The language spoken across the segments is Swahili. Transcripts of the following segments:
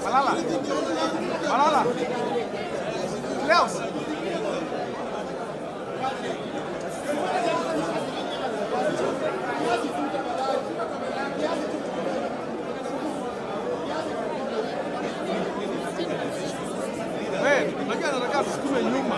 Malala. Malala. Leos. Wewe, unajua nataka tusukume nyuma.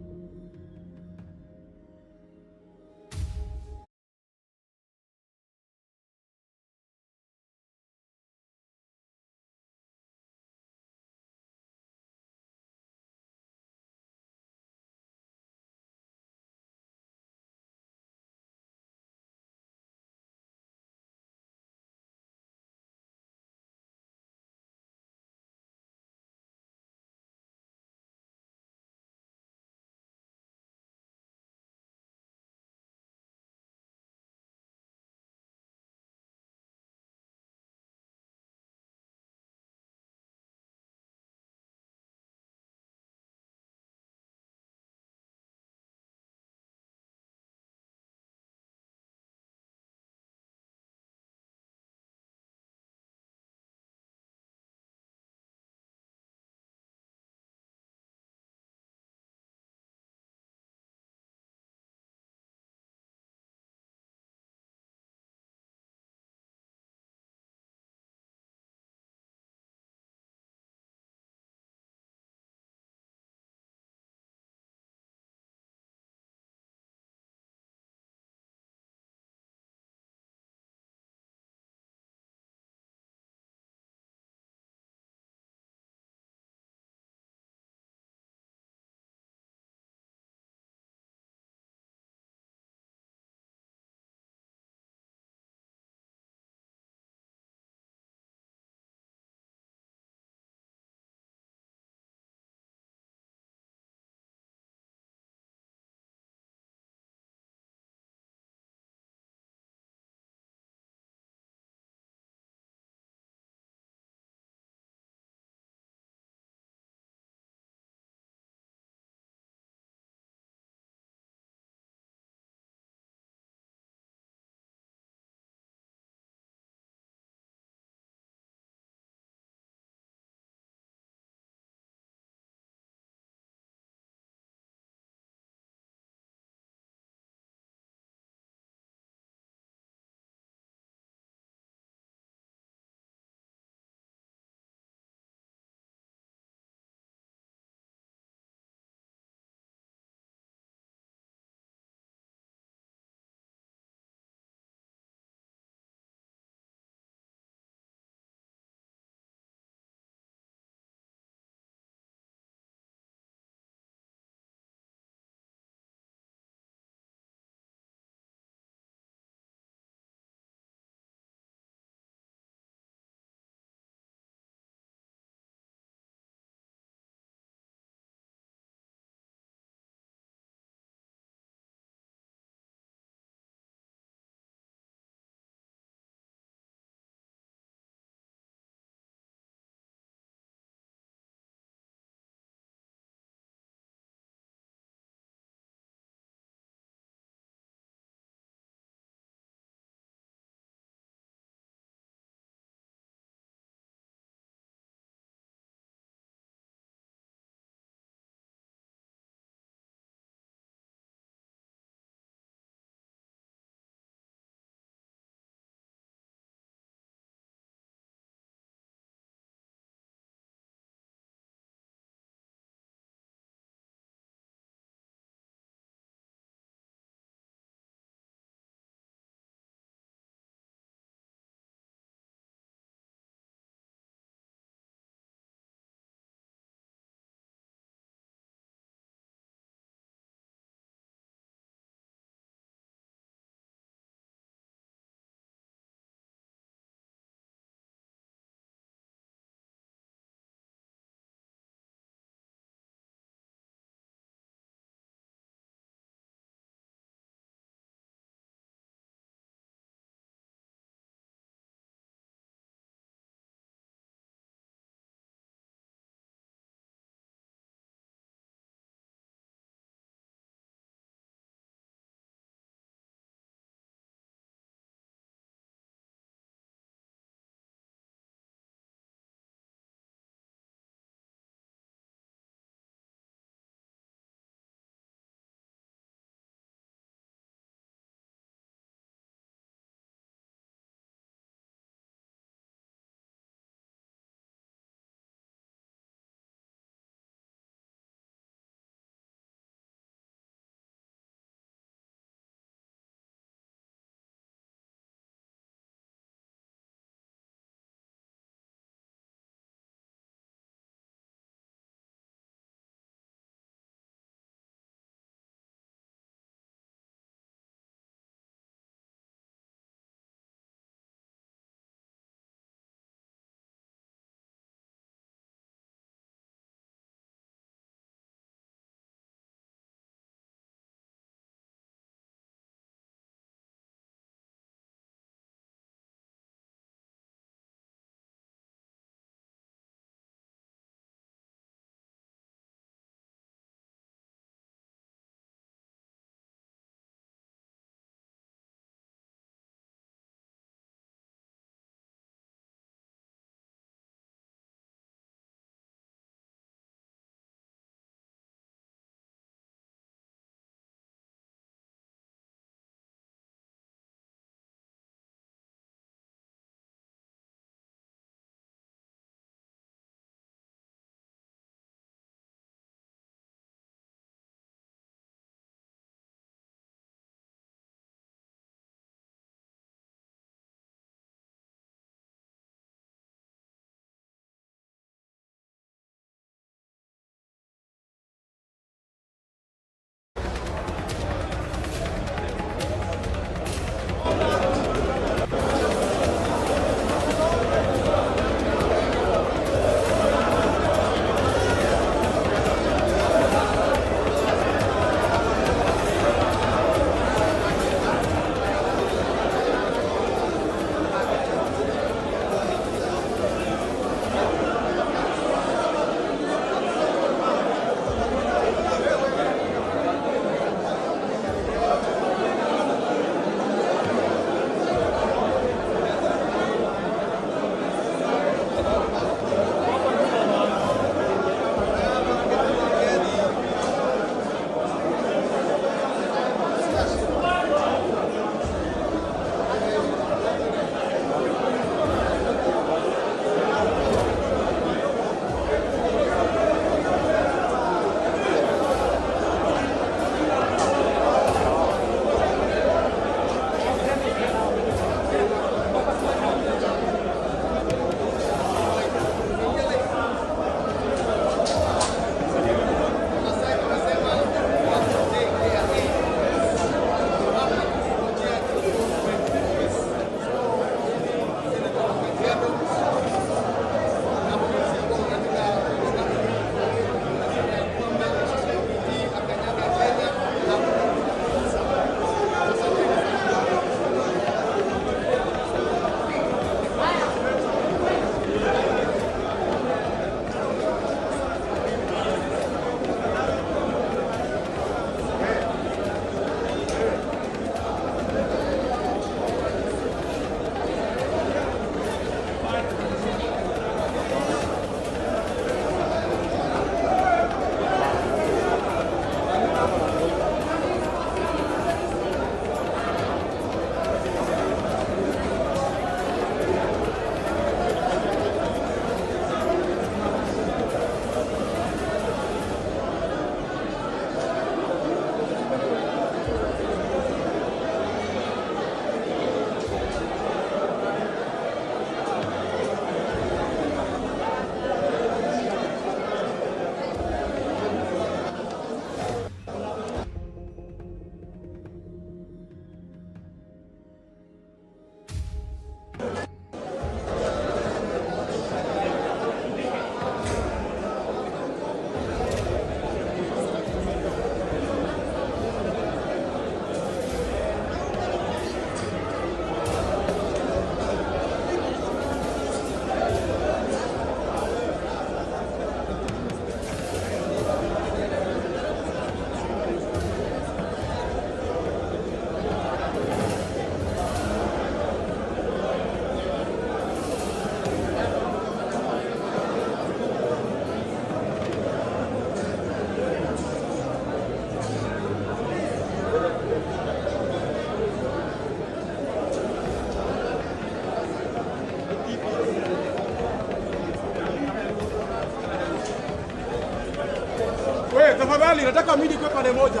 Wewe tafadhali nataka media kwa pande moja.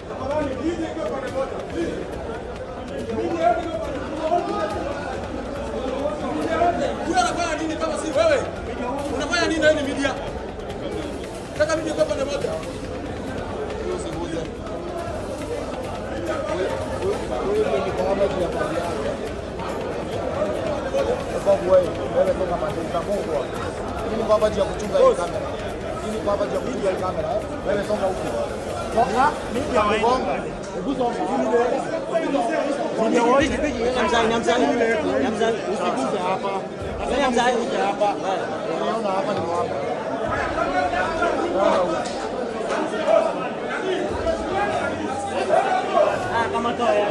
Tafadhali media kwa pande moja. Media yote kwa pande moja. Media yote. Huyu anafanya nini kama si wewe? Unafanya nini na hii media? Nataka media kwa pande moja. Usiguze. Huyu ndio kwa hapa juu ya kazi yake. Sababu wewe wewe toka pande utakongwa. Mimi niko hapa juu ya kuchunga hii kamera. Mimi niko hapa juu ya kuchunga hii kamera. Wewe songa huko. Songa, mimi nakugonga. Hebu songa. Media wote. Usiguze hapa. Usiguze hapa. Unaona hapa ni wapi? Kama toa ya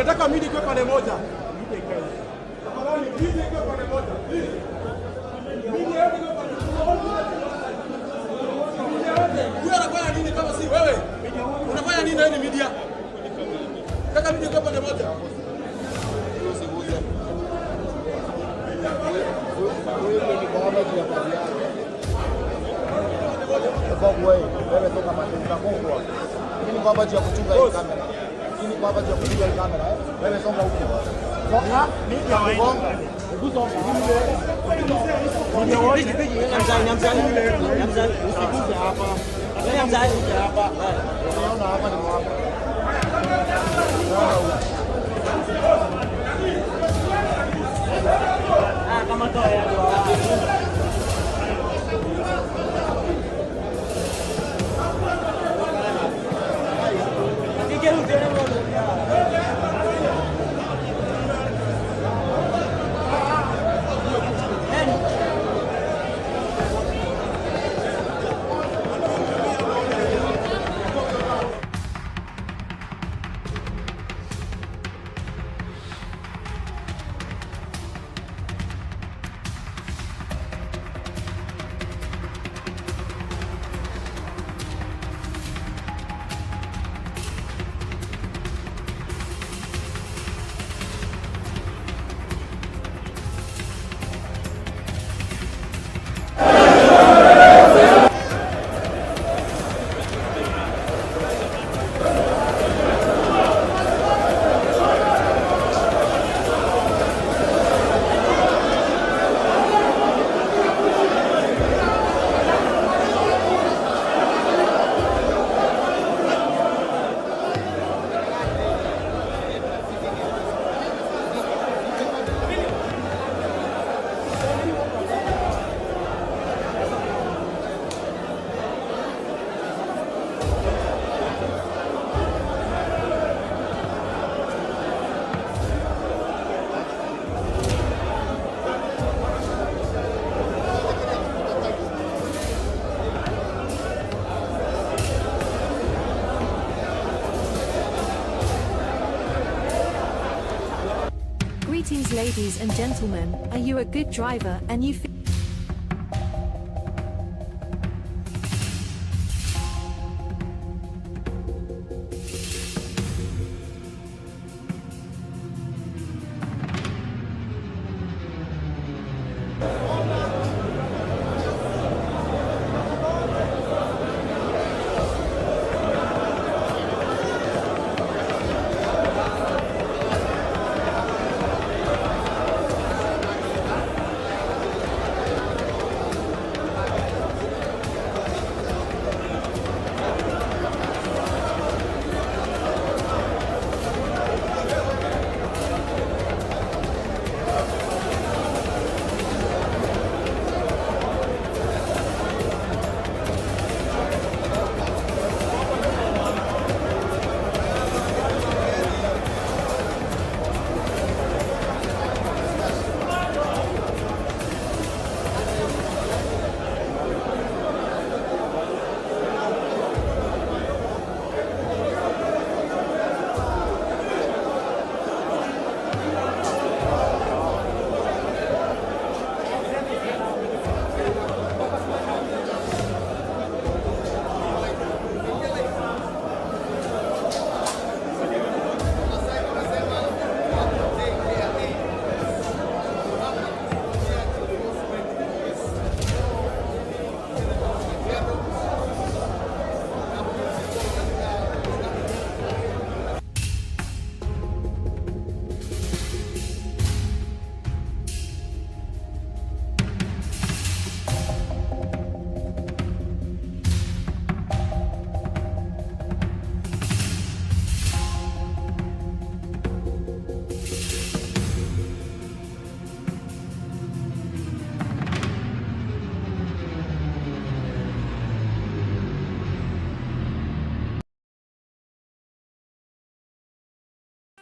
Tunataka media ikuwe pande moja. Media ikae. Tafadhali media ikuwe pande moja. Please. Media yote ikuwe pande moja. Media yote. Huyu anafanya nini kama si wewe? Unafanya nini na hii media? Nataka media ikuwe pande moja. Usiguze. Huyu niko hapa juu ya kazi yake. Kwa wewe, wewe toka pande utagongwa. Mimi niko hapa juu ya kuchunga hii kamera. Mimi niko hapa juu ya kuchunga hii kamera eh. Wewe songa huko. Songa, gonga. Hebu songa. Media wote. Usiguze hapa. Usiguze hapa. Unaona hapa niko hapa. Songa huko. Kama toa yako. Greetings ladies and gentlemen, are you a good driver and you feel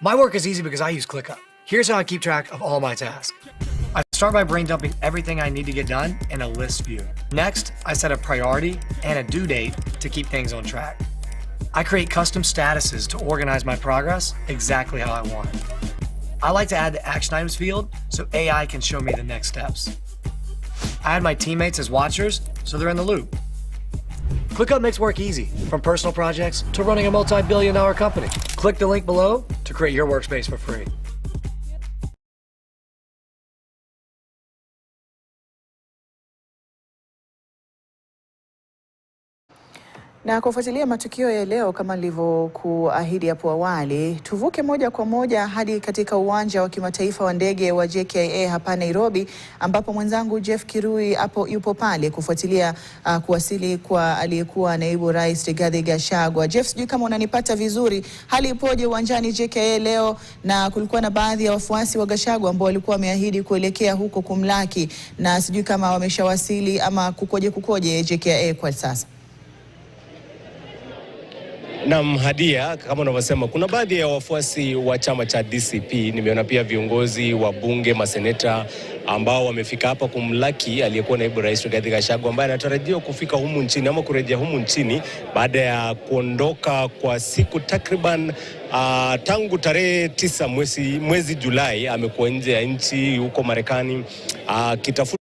My work is easy because I use ClickUp. Here's how I keep track of all my tasks. I start by brain dumping everything I need to get done in a list view. Next, I set a priority and a due date to keep things on track. I create custom statuses to organize my progress exactly how I want it. I like to add the action items field so AI can show me the next steps. I add my teammates as watchers so they're in the loop. ClickUp makes work easy, from personal projects to running a multi-billion dollar company. Click the link below to create your workspace for free. Na kufuatilia matukio ya leo kama nilivyokuahidi hapo awali, tuvuke moja kwa moja hadi katika uwanja wa kimataifa wa ndege wa JKIA hapa Nairobi, ambapo mwenzangu Jeff Kirui hapo yupo pale kufuatilia kuwasili kwa aliyekuwa naibu rais Rigathi Gachagua. Jeff, sijui kama unanipata vizuri, hali ipoje uwanjani JKIA leo? Na kulikuwa na baadhi ya wafuasi wa Gachagua ambao walikuwa wameahidi kuelekea huko kumlaki, na sijui kama wameshawasili ama kukoje JKIA kwa sasa. Naam, Hadia, kama unavyosema, kuna baadhi ya wafuasi wa chama cha DCP. Nimeona pia viongozi wa bunge, maseneta ambao wamefika hapa kumlaki aliyekuwa naibu rais Rigathi Gachagua ambaye anatarajiwa kufika humu nchini ama kurejea humu nchini baada ya kuondoka kwa siku takriban tangu tarehe 9 mwezi Julai. Amekuwa nje ya nchi huko Marekani akitafuta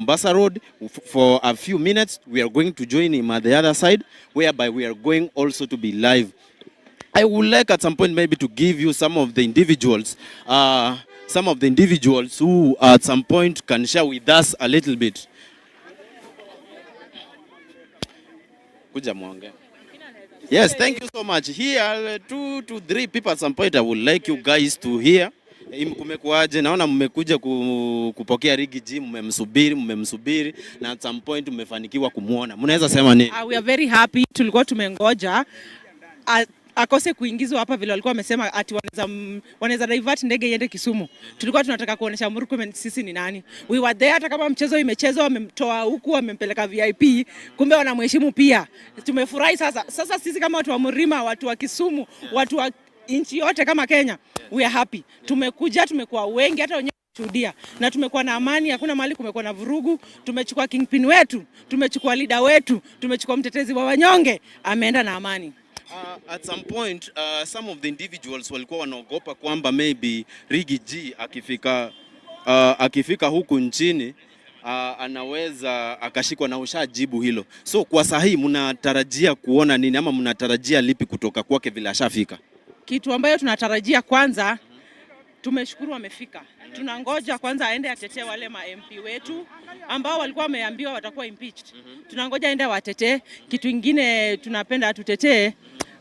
Mombasa Road for a few minutes. We are going to join him at the other side, whereby we are going also to be live. I would like at some point maybe to give you some of the individuals, some of the individuals who at some point can share with us a little bit. Kuja muongee. Yes, thank you so much. Here are two to three people at some point I would like you guys to hear. Kumekuaje? Naona mmekuja kupokea Riggy G, mmemsubiri na at some point mmefanikiwa kumuona. Mnaweza sema nini? We are very happy. Tulikuwa tumengoja akose kuingizwa hapa vile walikuwa wamesema ati wanaweza divert ndege iende Kisumu. Tulikuwa tunataka kuonesha Murkomen sisi ni nani. We were there, hata kama mchezo imechezwa, wamemtoa huku wamempeleka VIP, kumbe wanamheshimu pia. Tumefurahi sasa. Sasa sisi kama watu wa Murima, watu wa Kisumu, watu wa nchi yote kama Kenya, we are happy. Tumekuja, tumekuwa wengi, hata wenyewe shuhudia, na tumekuwa na amani, hakuna mahali kumekuwa na vurugu. Tumechukua kingpin wetu, tumechukua leader wetu, tumechukua mtetezi wa wanyonge, ameenda na amani. At some point some of the individuals walikuwa wanaogopa kwamba maybe Riggy G akifika huku nchini anaweza akashikwa, na ushajibu hilo. So kwa sahi mnatarajia kuona nini ama mnatarajia lipi kutoka kwake vile ashafika? Kitu ambayo tunatarajia kwanza, tumeshukuru amefika. Tunangoja kwanza aende atetee wale ma MP wetu ambao walikuwa wameambiwa watakuwa impeached. Tunangoja aende watetee. Kitu ingine tunapenda atutetee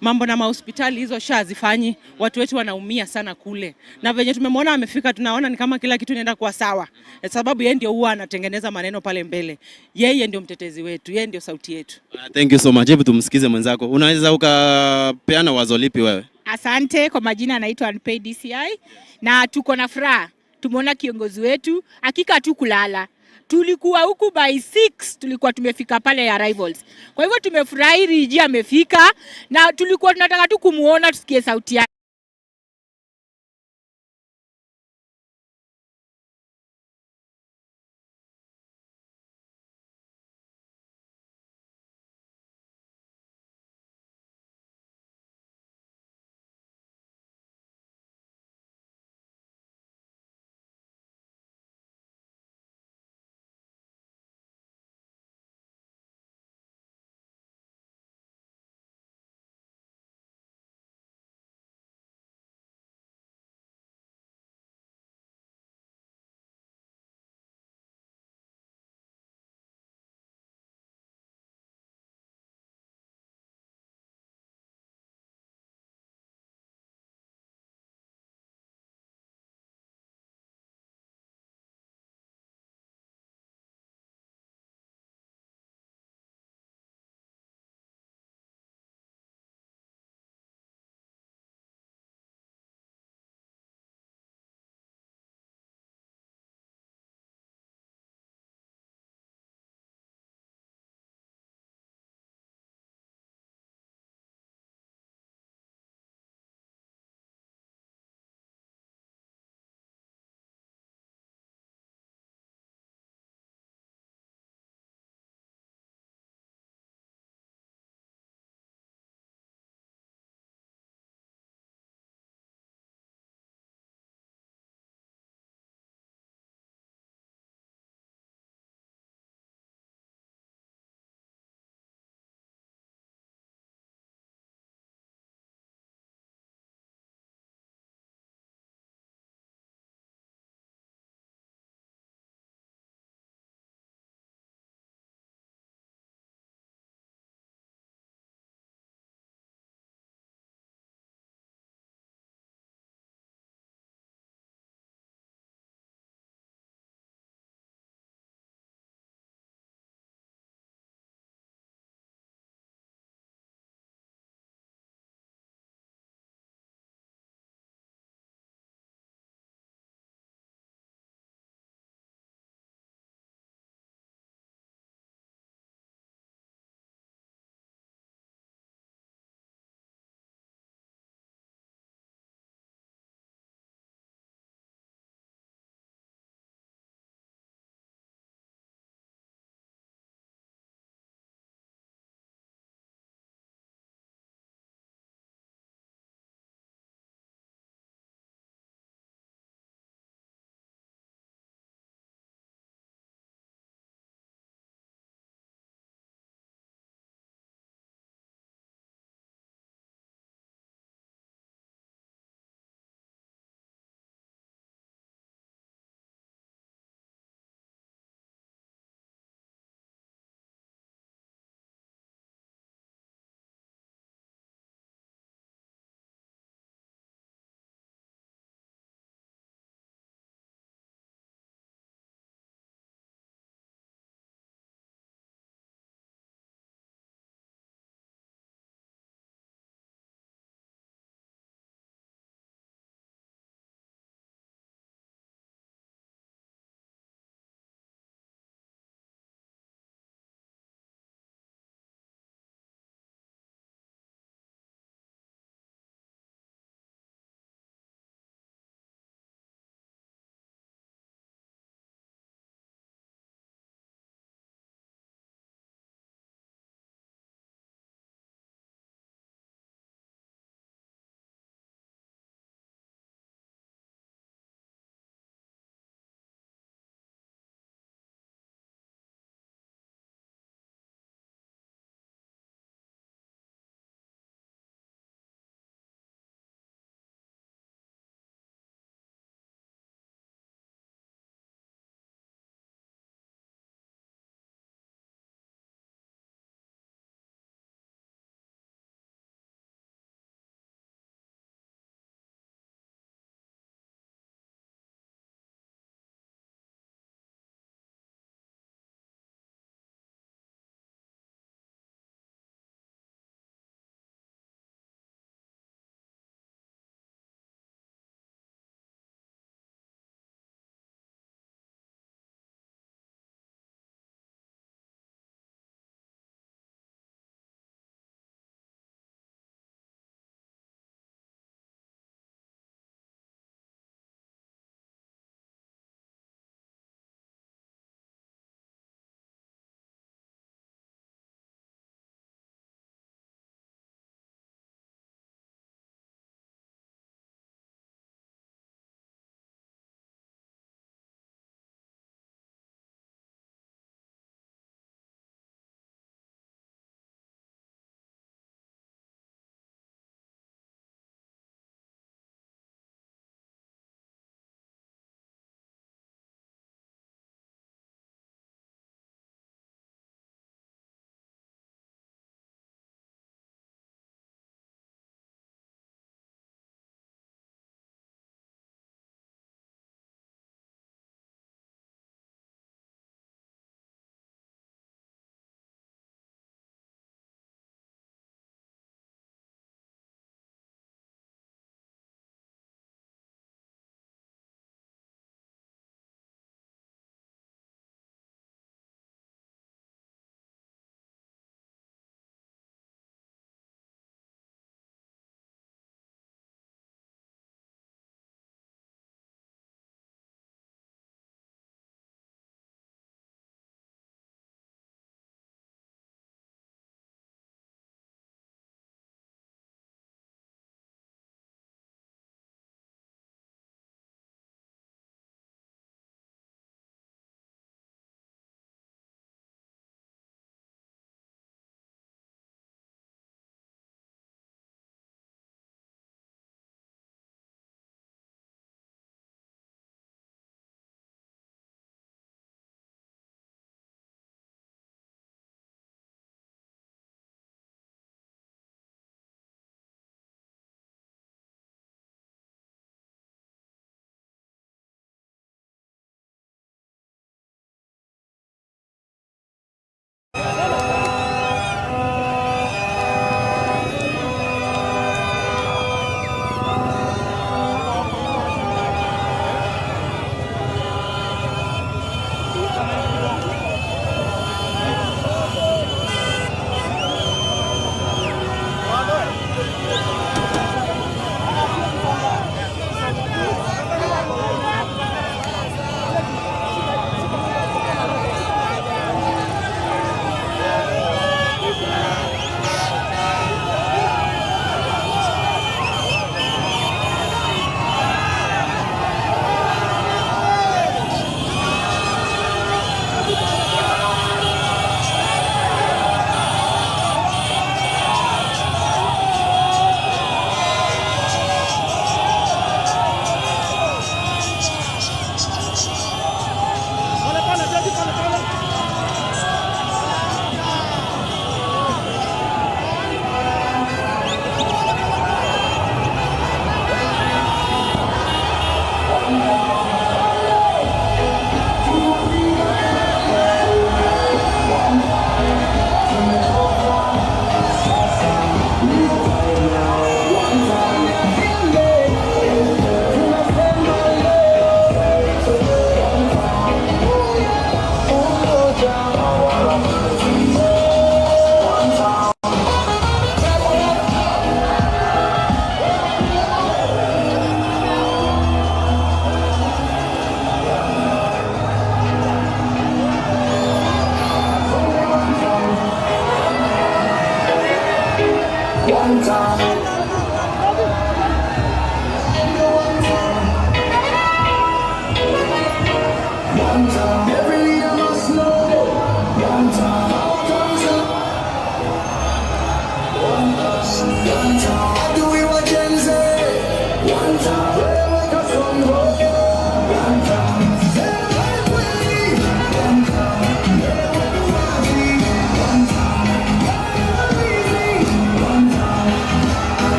mambo na mahospitali, hizo SHA hazifanyi, watu wetu wanaumia sana kule, na venye tumemwona amefika, tunaona ni kama kila kitu inaenda kuwa sawa, sababu yeye ndio huwa anatengeneza maneno pale mbele. Yeye ndio mtetezi wetu, yeye ndio sauti yetu. Thank you so much. Hebu tumsikize mwenzako. Unaweza ukapeana wazo lipi wewe? Asante. Kwa majina anaitwa Unpaid DCI na tuko na furaha, tumeona kiongozi wetu, hakika tu kulala. Tulikuwa huku by 6 tulikuwa tumefika pale arrivals. Kwa hivyo tumefurahi Riggy amefika, na tulikuwa tunataka tu kumuona tusikie sauti yake.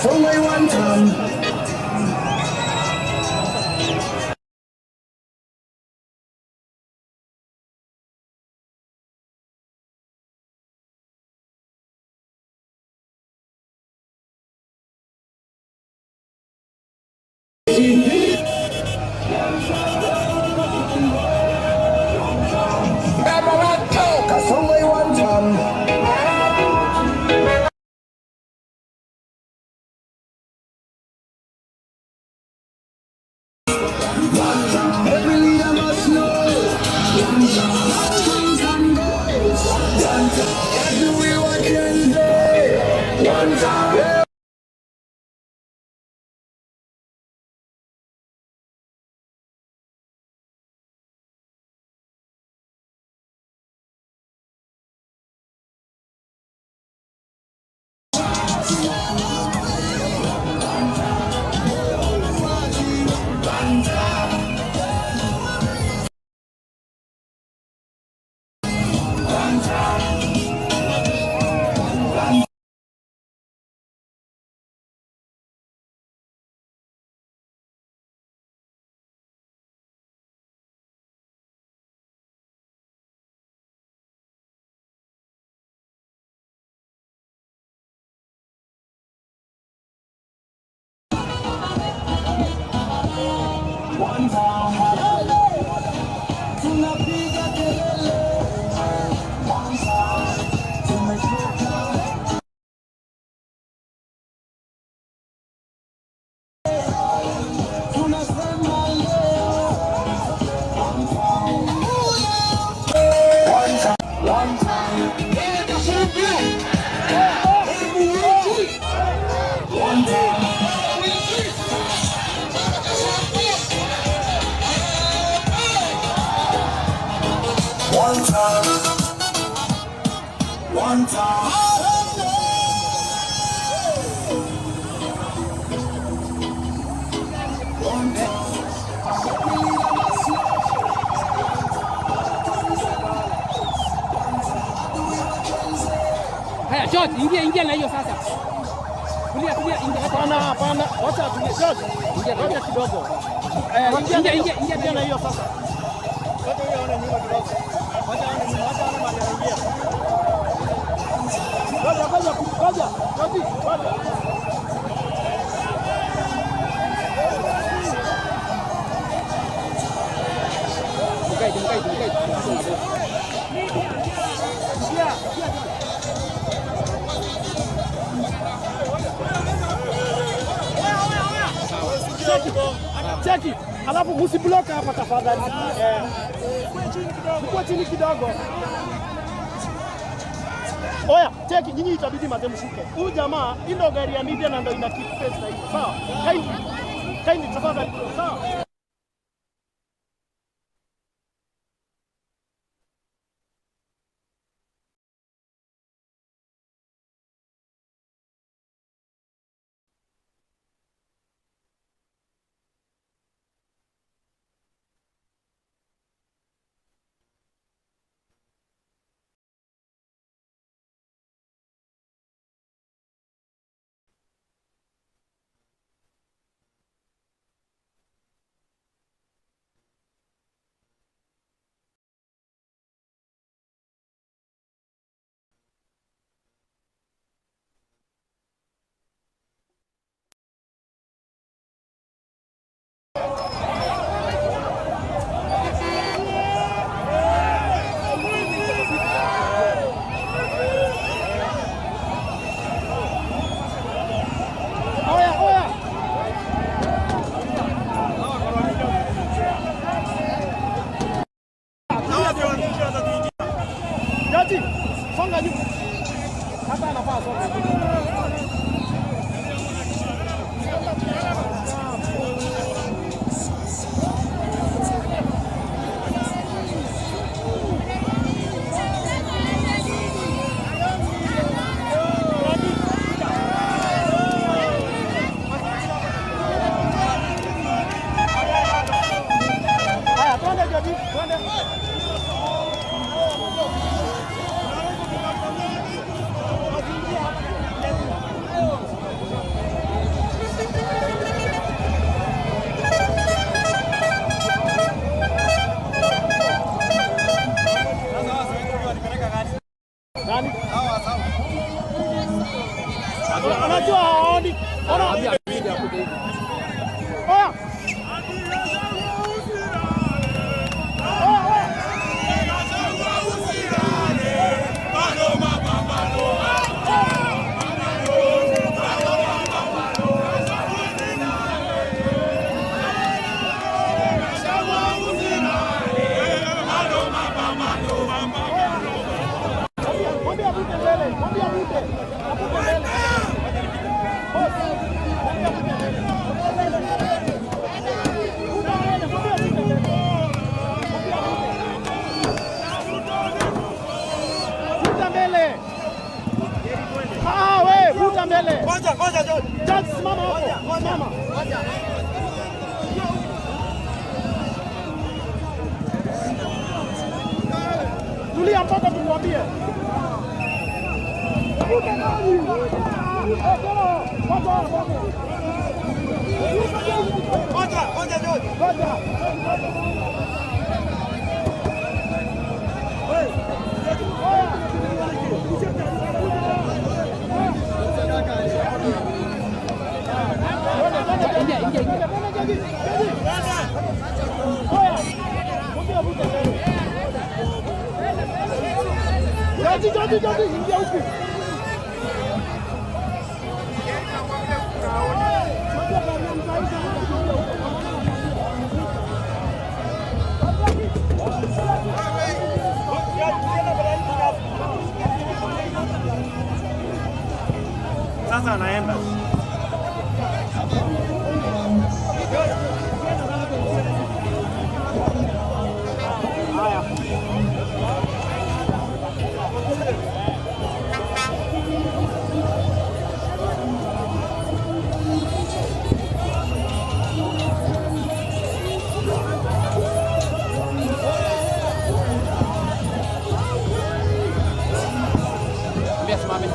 Kasongo one time. Kasongo one time. Every leader must know. Things and goals. Everyone can say. One time. Tunapiga kelele. One time. Tumechoka. Tunasema leo. One time. One time. One time. One time. One time. One time. One time. Haya, George, ingia ingia na hiyo sasa. Kulia kulia, ingia. Hapana, hapana. Wacha atulie. George, Ingia ngoja kidogo. Ingia ingia Ingia ingia na hiyo sasa. Wacha huyo aone nyuma kidogo. Wacha aone nyuma, wacha aone mahali anaingia. Ngoja, ngoja, ngoja. George, ngoja. Mkaidi, mkaidi, mkaidi. Cheki. Alafu msiblock hapa tafadhali. Mkue chini kidogo. Oya, cheki nyinyi itabidi mazee mshuke. Huyu jamaa hii ndo gari ya media na ndo ina keep pace na hiyo. Sawa? Kindly. Kindly tafadhali. Sawa? George, simama hapo. Simama. Tulia mpaka tukwambie. Ngoja, ngoja George. Ngoja. Jaji, jaji, jaji, ingia huku. Sasa anaenda. Ambia simame.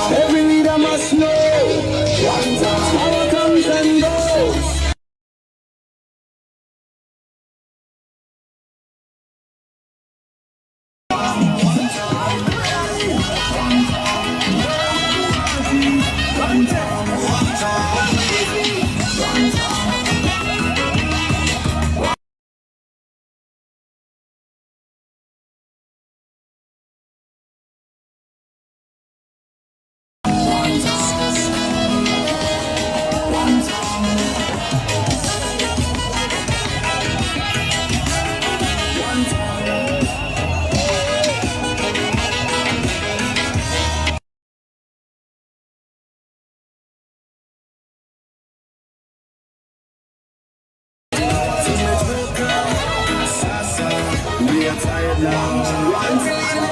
Every leader must know. Power comes and goes. We are tired now.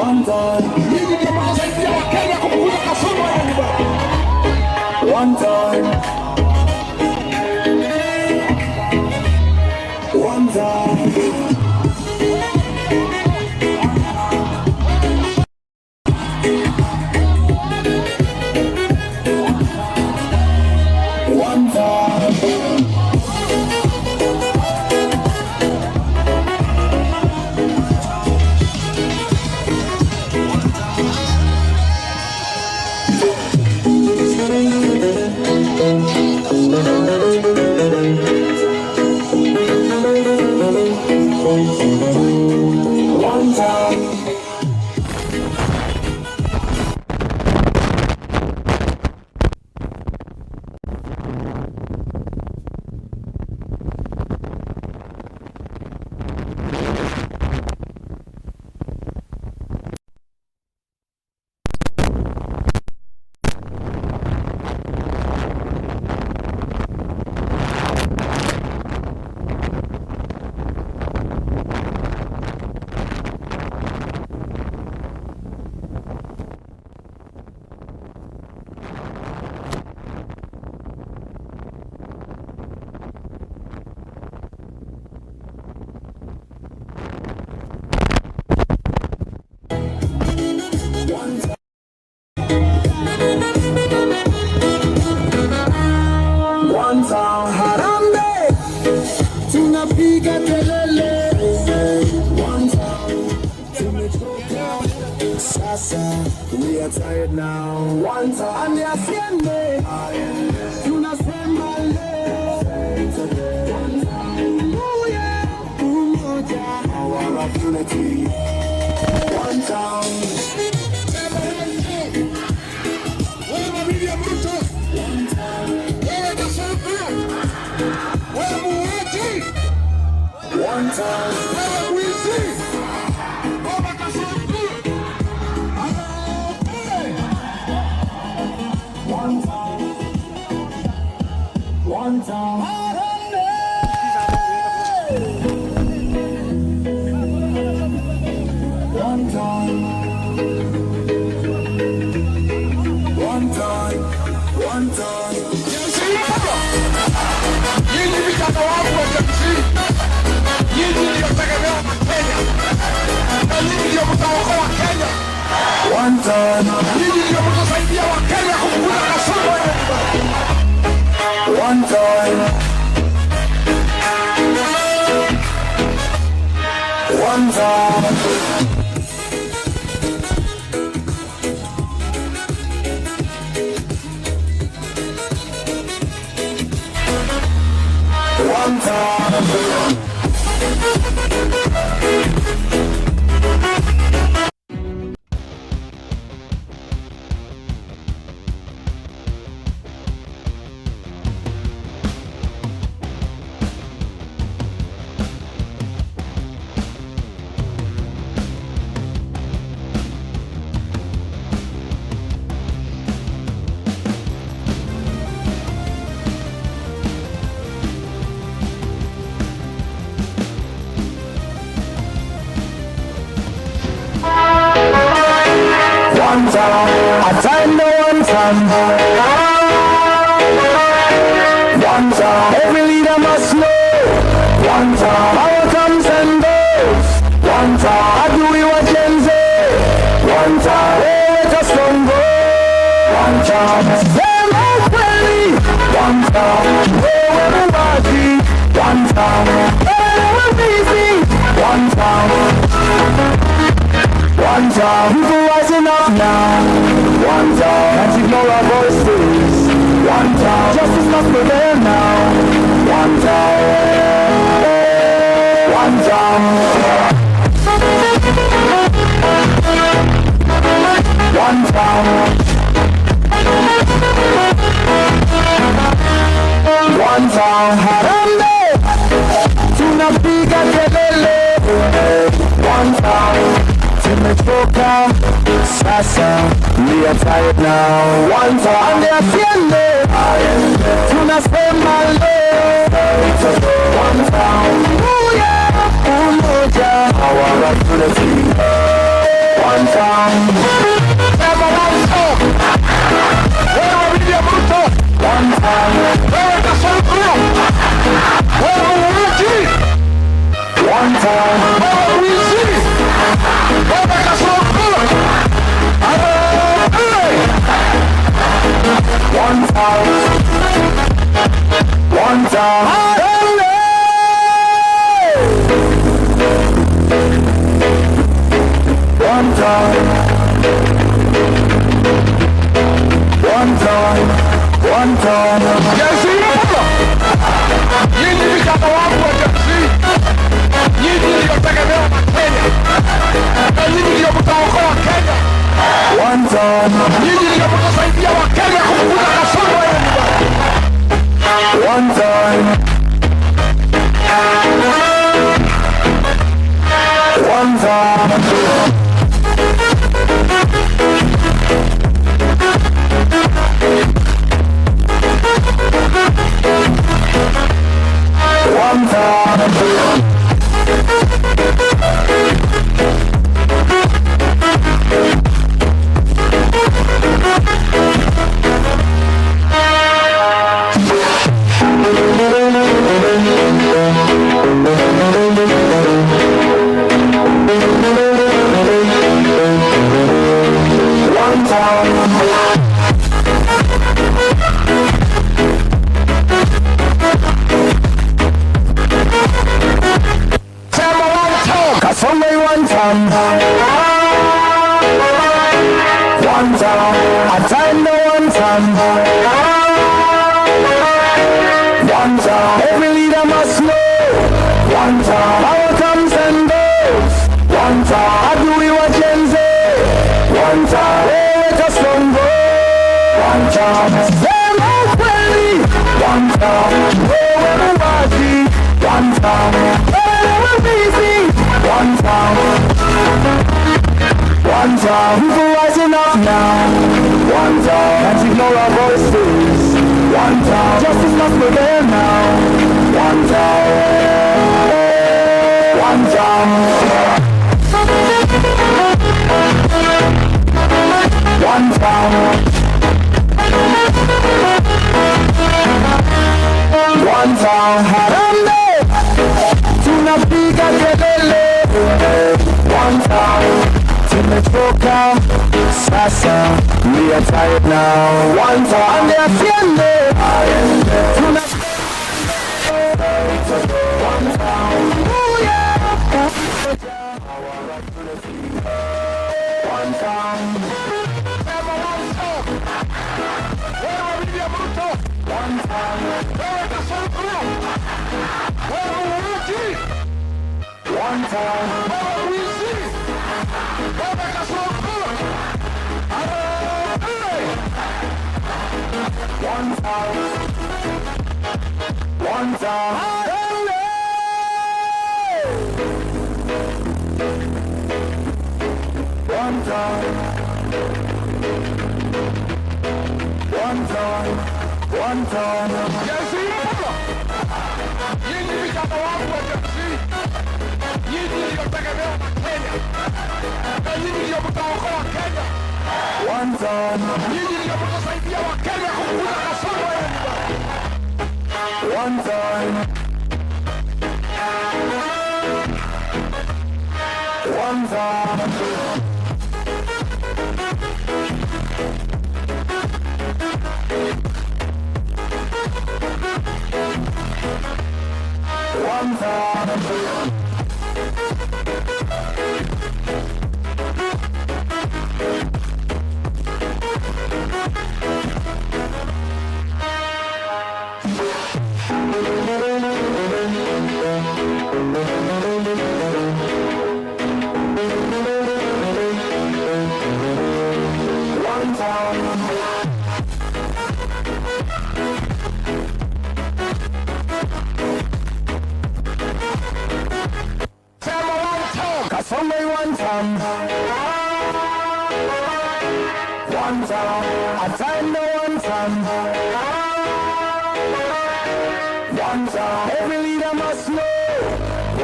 One time. Nyinyi ndio mtasaidia Wakenya kupunguza kasoro ya nyumbani. One time. One time. One time. One time. One time. Harambee, tunapiga kelele. One time. Tumechoka sasa, we are tired now. One time. And asiende, tunasema leo. One time. Uye, umoja, power of unity. One time. Wewe William Ruto, wewe Gachagua, wewe muuaji, One time. wewe mwizi, Baba Gachagua, harambee! One time. One time. Harambee! One time. One time. One time. Nyinyi vijana wangu wa Gen Z, nyinyi ndio tegemeo la Kenya, na nyinyi ndio mtaokoa Kenya. One time. Nyinyi ndio mtasaidia Wakenya kupunguza kasoro ya nyumbani. One time. One time. One time. One time, a time to one time. One time, every leader must know. One time, power comes and goes. One time, adui wa Gen Z. One time, hey, just don't go. One time, sema ukweli. One time, wewe muuaji. One time, wewe mwizi. One time. One time, people rising up now. One time, can't ignore our voices. One time, justice must prevail now. One time, one time, one time, one time. Harambee, tunapiga kelele. One time. Tumechoka sasa, we are tired now. One time, asiende, tunasema leo. One time, umoja, power of unity. One time. time. Wewe mwizi. Wewe Kasongo. One time. One time. One time. One time. One time. Gen Z mpo? Nyinyi vijana wangu wa Gen Z, nyinyi ndio tegemeo la Kenya, na nyinyi ndio mtaokoa Kenya. One time. Nyinyi ndio mtasaidia Wakenya kufukuza Kasongo aende nyumbani. One time. One time. One time. One time. Sema one time. Kasongo one time. One time. A time no one time. One time. Every leader must know. One time. Power comes and goes. One time. Adui wa Gen Z. One time. Wewe Kasongo. One time. Sema ukweli. One time. Wewe muwazi. One time. Wewe mwizi. One time. One time. People rising up now. One time. Can't ignore our voices. One time. Justice must prevail now. One time. One time. One time. One time. Harambee. Tunapiga kelele. One time. Tumechoka sasa, we are tired now. One time. Ande asiende. Tuna one time. Oh yeah. One time. Sema one time. Wewe William Ruto. One time. Wewe Kasongo. Wewe muuaji. One time. Wewe mwizi. Wewe Kasongo. One time. One time. One time. One time. One time. Gen Z mpo? Nyinyi vijana wangu wa Gen Z, nyinyi ndio tegemeo la Kenya, na nyinyi ndio mtaokoa Kenya. One time. Nyinyi ndio mtasaidia Wakenya kufukuza Kasongo aende nyumbani. One time. One time. One time. One time. Sema one time. Kasongo one time. One time. A time no one time. One time. Every leader must know.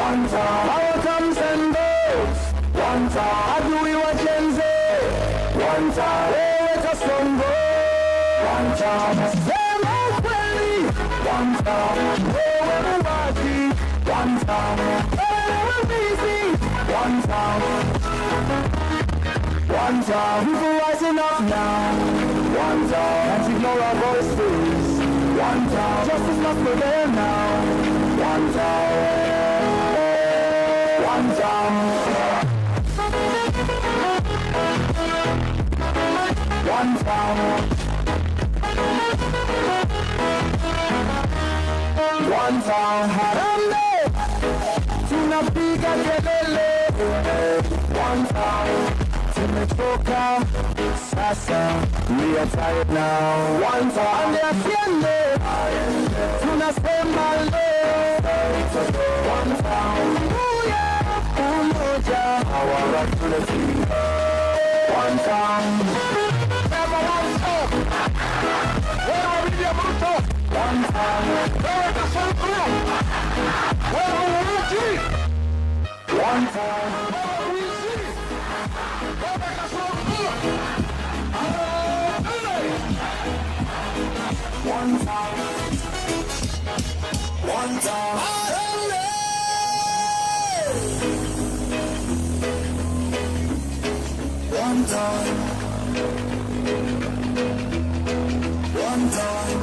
One time. Power comes and goes. One time. Adui wa Gen Z. One time. Wewe Kasongo. One time. Sema ukweli. One time. Wewe muwazi. One time. Wewe mwizi. One time. One time. People rising up now. One time. Can't ignore our voices. One time. Justice must prevail now. One time. One time. One time. One time. Harambee, tunapiga kelele. One time. Tumechoka sasa, we are tired now. One time. Ande tunasema leo. One time. Umoja, our unity. One time. Sema one stop. Wewe William Ruto. One time. Wewe Kasongo. Wewe Uruti. One time. Wewe Wizi. Wewe Kasongo. One time. One time. One time. One time.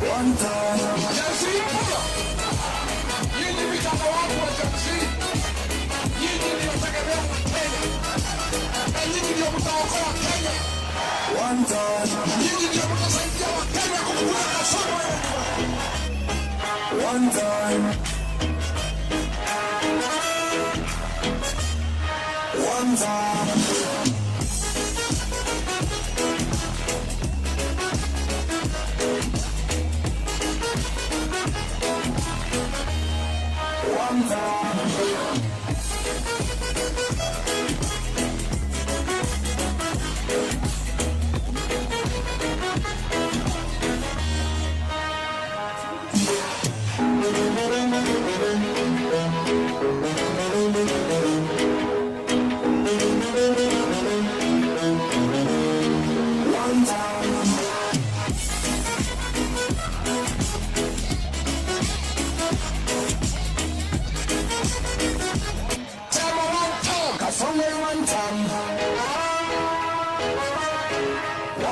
One time. Gen Z mno. Nyinyi vijana wangu wa Gen Z. Nyinyi ndio tegemeo la Kenya. Na nyinyi ndio mtaokoa Kenya. One time. Nyinyi ndio mtasaidia Wakenya kufukuza kasoro. One time. One time. One time. One time. Sema one time. Kasonge one time.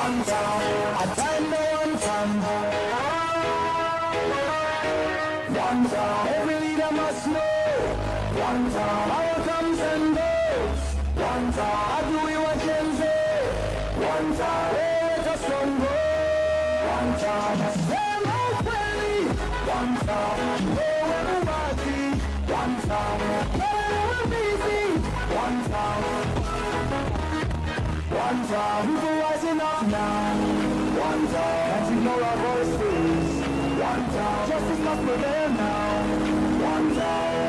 One time. Atende one time. One time. Every leader must know. One time. Power comes and goes. One time. Adui wa Gen Z. One time. Wewe Kasongo. One time. Sema ukweli. One time. Wewe uwazi. One time. Wewe mwizi. One time. One time. People rising up now. One time. Can't ignore our voices. One time. Justice must prevail now. One time.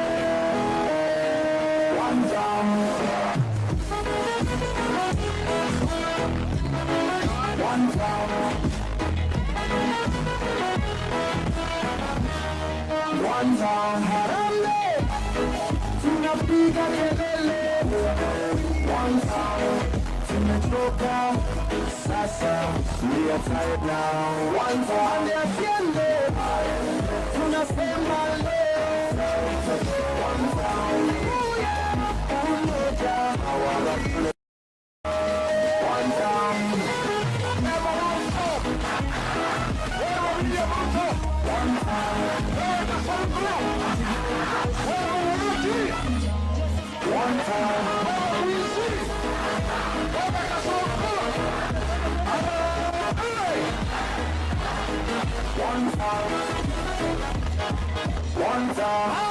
One time. One time. One time. Harambee, tunapiga kelele. One time. Tumechoka sasa, we are tired now. One time. Ande tunasema leo. One time. Umoja, our unity. One time. Sema one stop. Wewe William Ruto. One time. Wewe Kasongo. Wewe Uruti. One time. Wewe Wizi. Wewe Kasongo. One time. One time.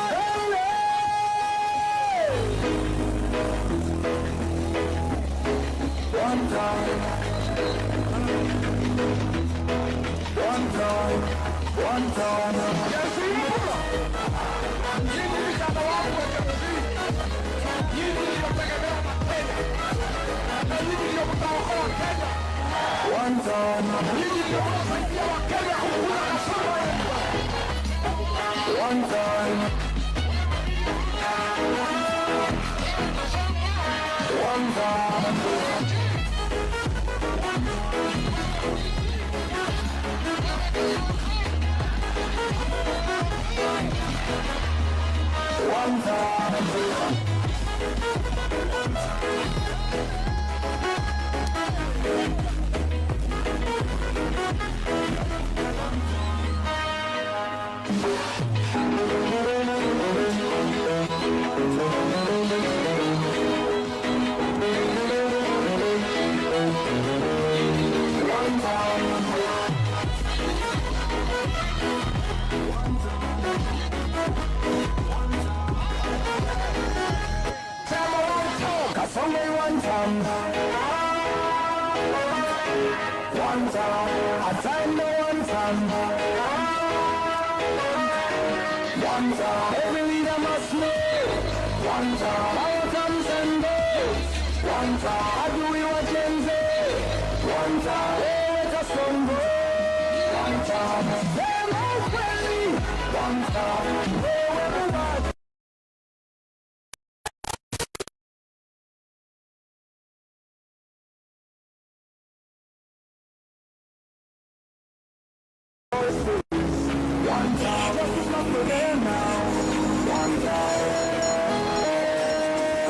One time. One time. One time. Gen Z mno. Nyinyi vijana wangu wa Gen Z. Nyinyi ndio tegemeo la Kenya. Na nyinyi ndio mtaokoa Kenya. One time. Nyinyi ndio mtasaidia Wakenya kufukuza kasoro. One time. One time. One time. One time, I time the one time. One time, every leader must know. One time, power comes and goes. One time, I do what Gen Z. One time, let us go. One time, them out ready. One time, where we One time, justice must prevail now. One time,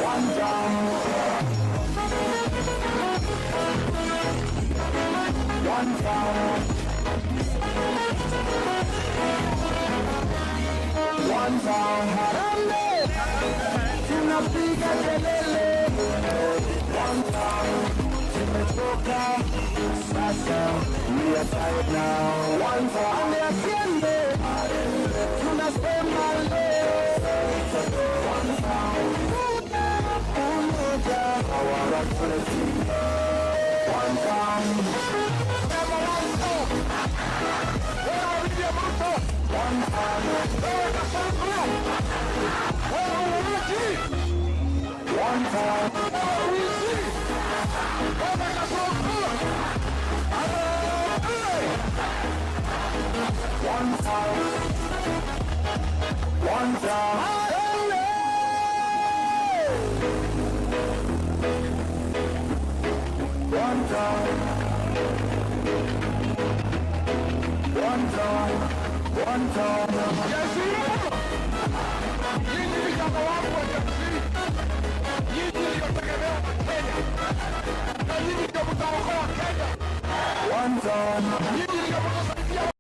one time, one time, one time. Harambee, tunapiga kelele. One time, tumechoka sasa, we are tired now. One time, asiende, tunasema leo. One time, umoja, our authority. One time, sema one time. Wewe William Ruto. One time, wewe Kasongo. Wewe Uruji. One time, wewe Wizi. Wewe Kasongo. One time, one time, one time, one time, one time. Nyinyi vijana wangu wa jamii, nyinyi ndio tegemeo la Kenya, na nyinyi ndio mtaokoa Kenya. One time, nyinyi ndio mtasaidia.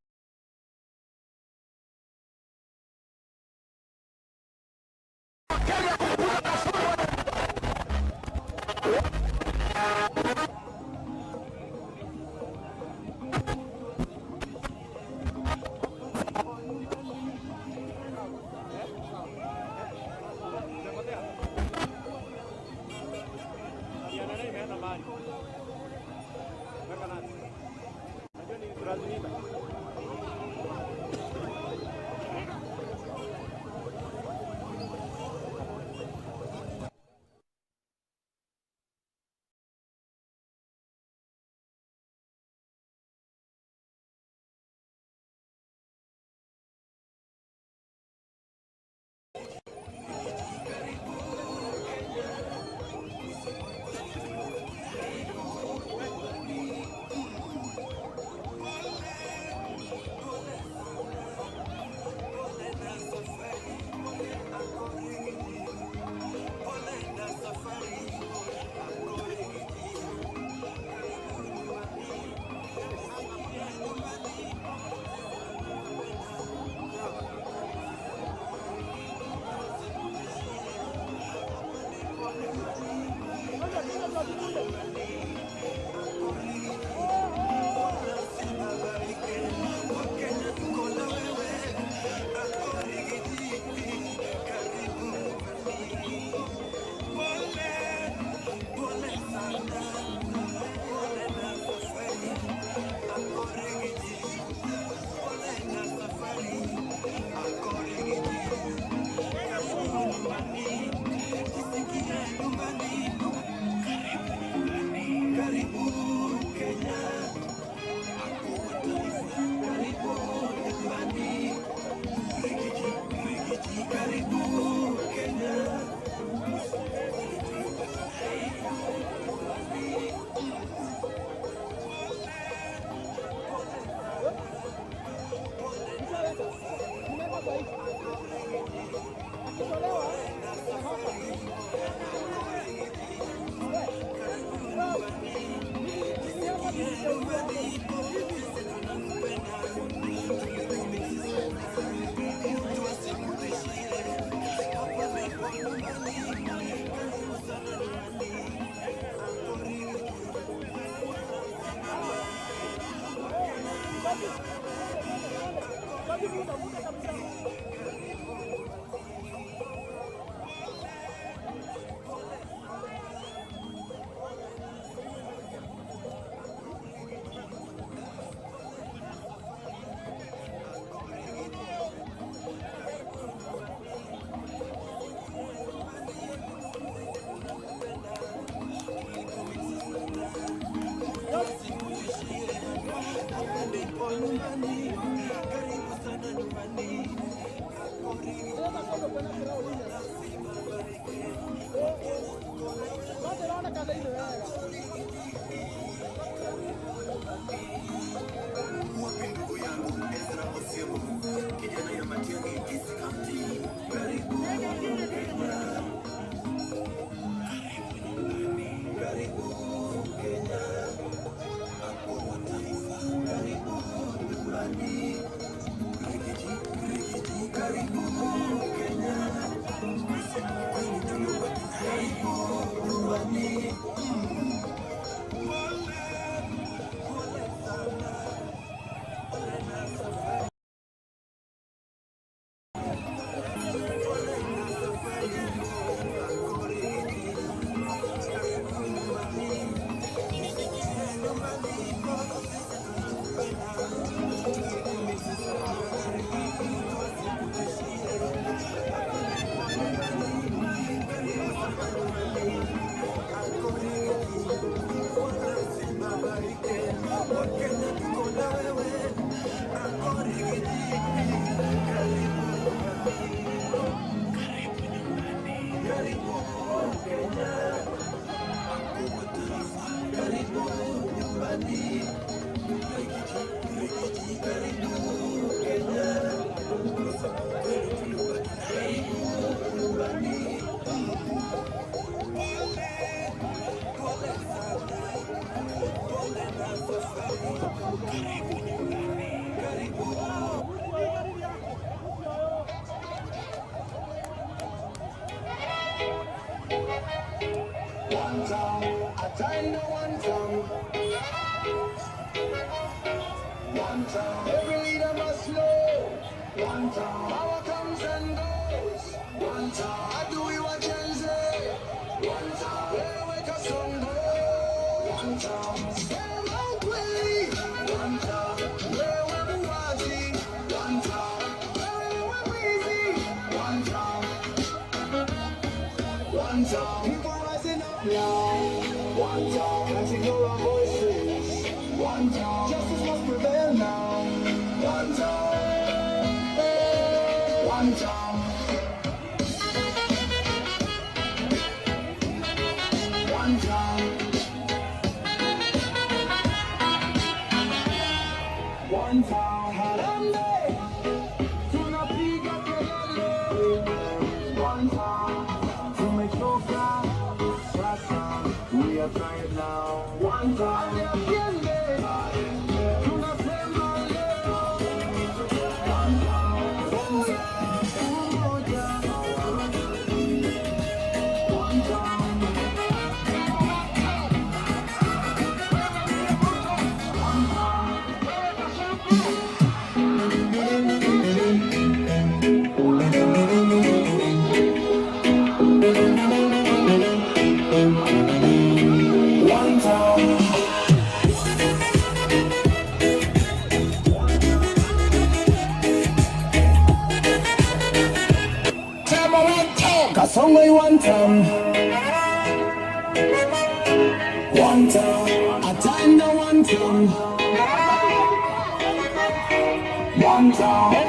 One time.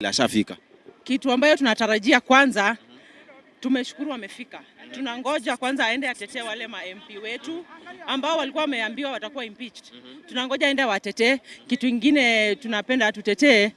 Ashafika. Kitu ambayo tunatarajia kwanza, tumeshukuru amefika. Tunangoja kwanza aende atetee wale ma MP wetu ambao walikuwa wameambiwa watakuwa impeached. Tunangoja aende watetee. Kitu ingine tunapenda atutetee,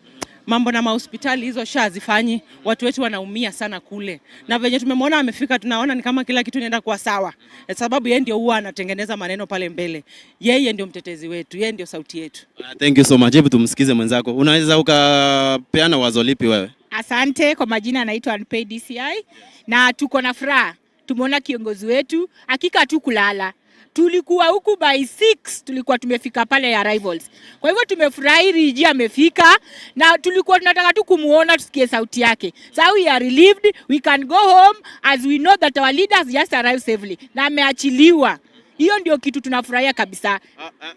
Mambo na mahospitali hizo SHA hazifanyi, watu wetu wanaumia sana kule, na venye tumemwona amefika, tunaona ni kama kila kitu inaenda kuwa sawa, sababu yeye ndio huwa anatengeneza maneno pale mbele. Yeye ndio mtetezi wetu, yeye ndio sauti yetu. Thank you so much. Hebu tumsikize mwenzako. Unaweza ukapeana wazo lipi wewe? Asante. Kwa majina anaitwa Unpaid DCI na tuko na furaha, tumeona kiongozi wetu. Hakika hatukulala, tulikuwa huku by 6 tulikuwa tumefika pale arrivals. Kwa hivyo tumefurahi Riggy G amefika, na tulikuwa tunataka tu kumuona tusikie sauti yake. So we are relieved, we can go home as we know that our leaders just arrived safely na ameachiliwa. Hiyo ndio kitu tunafurahia kabisa.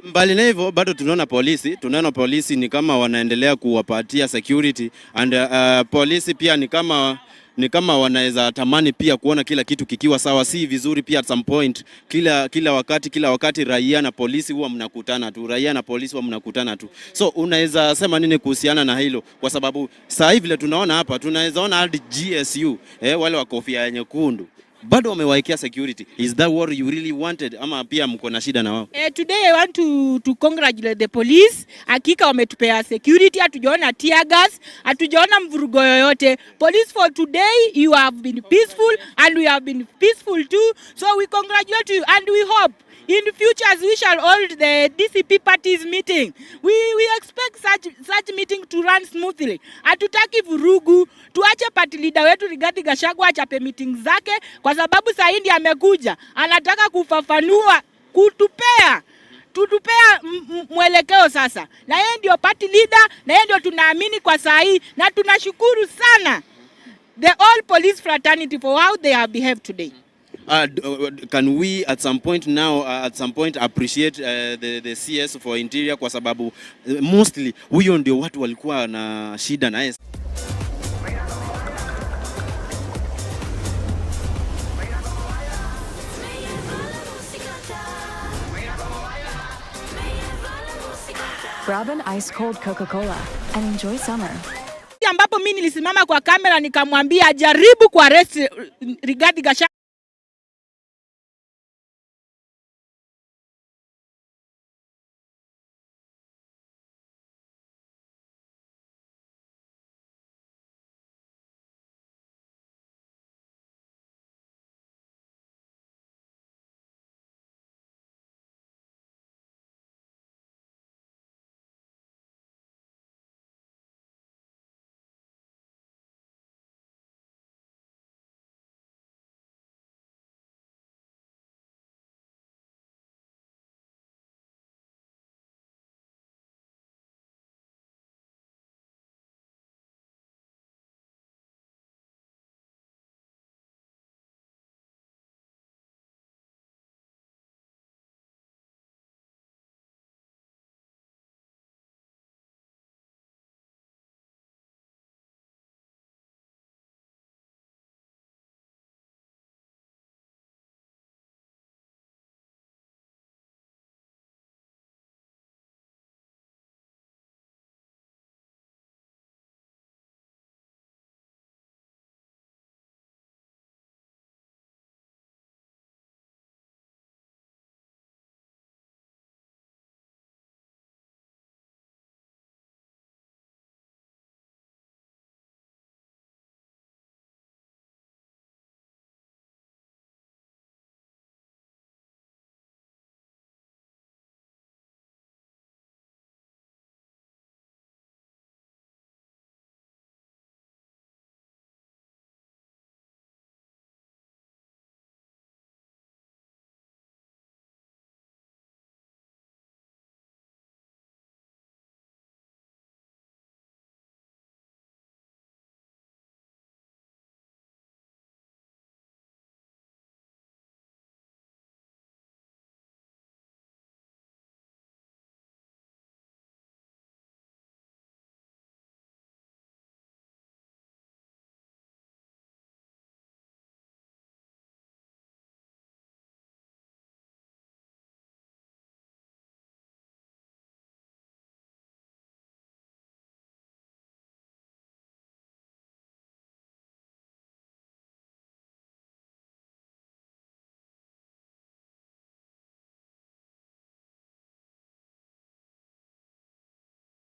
Mbali na hivyo, bado tunaona polisi ni kama wanaendelea kuwapatia security and polisi pia ni kama wanaweza tamani pia kuona kila kitu kikiwa sawa. Si vizuri pia at some point kila wakati raia na polisi huwa mnakutana tu, raia na polisi huwa mnakutana tu. So unaweza sema nini kuhusiana na hilo? Kwa sababu saa hivi vile tunaona hapa, tunaweza ona hadi GSU, wale wa kofia nyekundu bado wamewaekea security. Is that what you really wanted, ama pia mko na shida na wao? Today I want to congratulate the police. Hakika wametupea security, hatujaona tear gas, hatujaona mvurugo yoyote. Police, for today you have been peaceful and we have been peaceful too. So we congratulate you and we hope in future as we shall hold the DCP parties meeting, we expect such meeting to run smoothly. Hatutaki vurugu, tuache party leader wetu Rigathi Gachagua achape meeting zake, kwa sababu saa hii ndiye amekuja, anataka kufafanua, kutupea mwelekeo sasa, na yeye ndio party leader, na yeye ndio tunaamini kwa saa hii, na tunashukuru sana the all police fraternity for how they have behaved today. Can we at some point now at some point appreciate the CS for Interior, kwa sababu mostly huyo ndio watu walikuwa na shida naye? Grab an ice cold Coca Cola and enjoy summer. Ambapo mi nilisimama kwa kamera nikamwambia ajaribu kuarrest Rigathi Gachagua.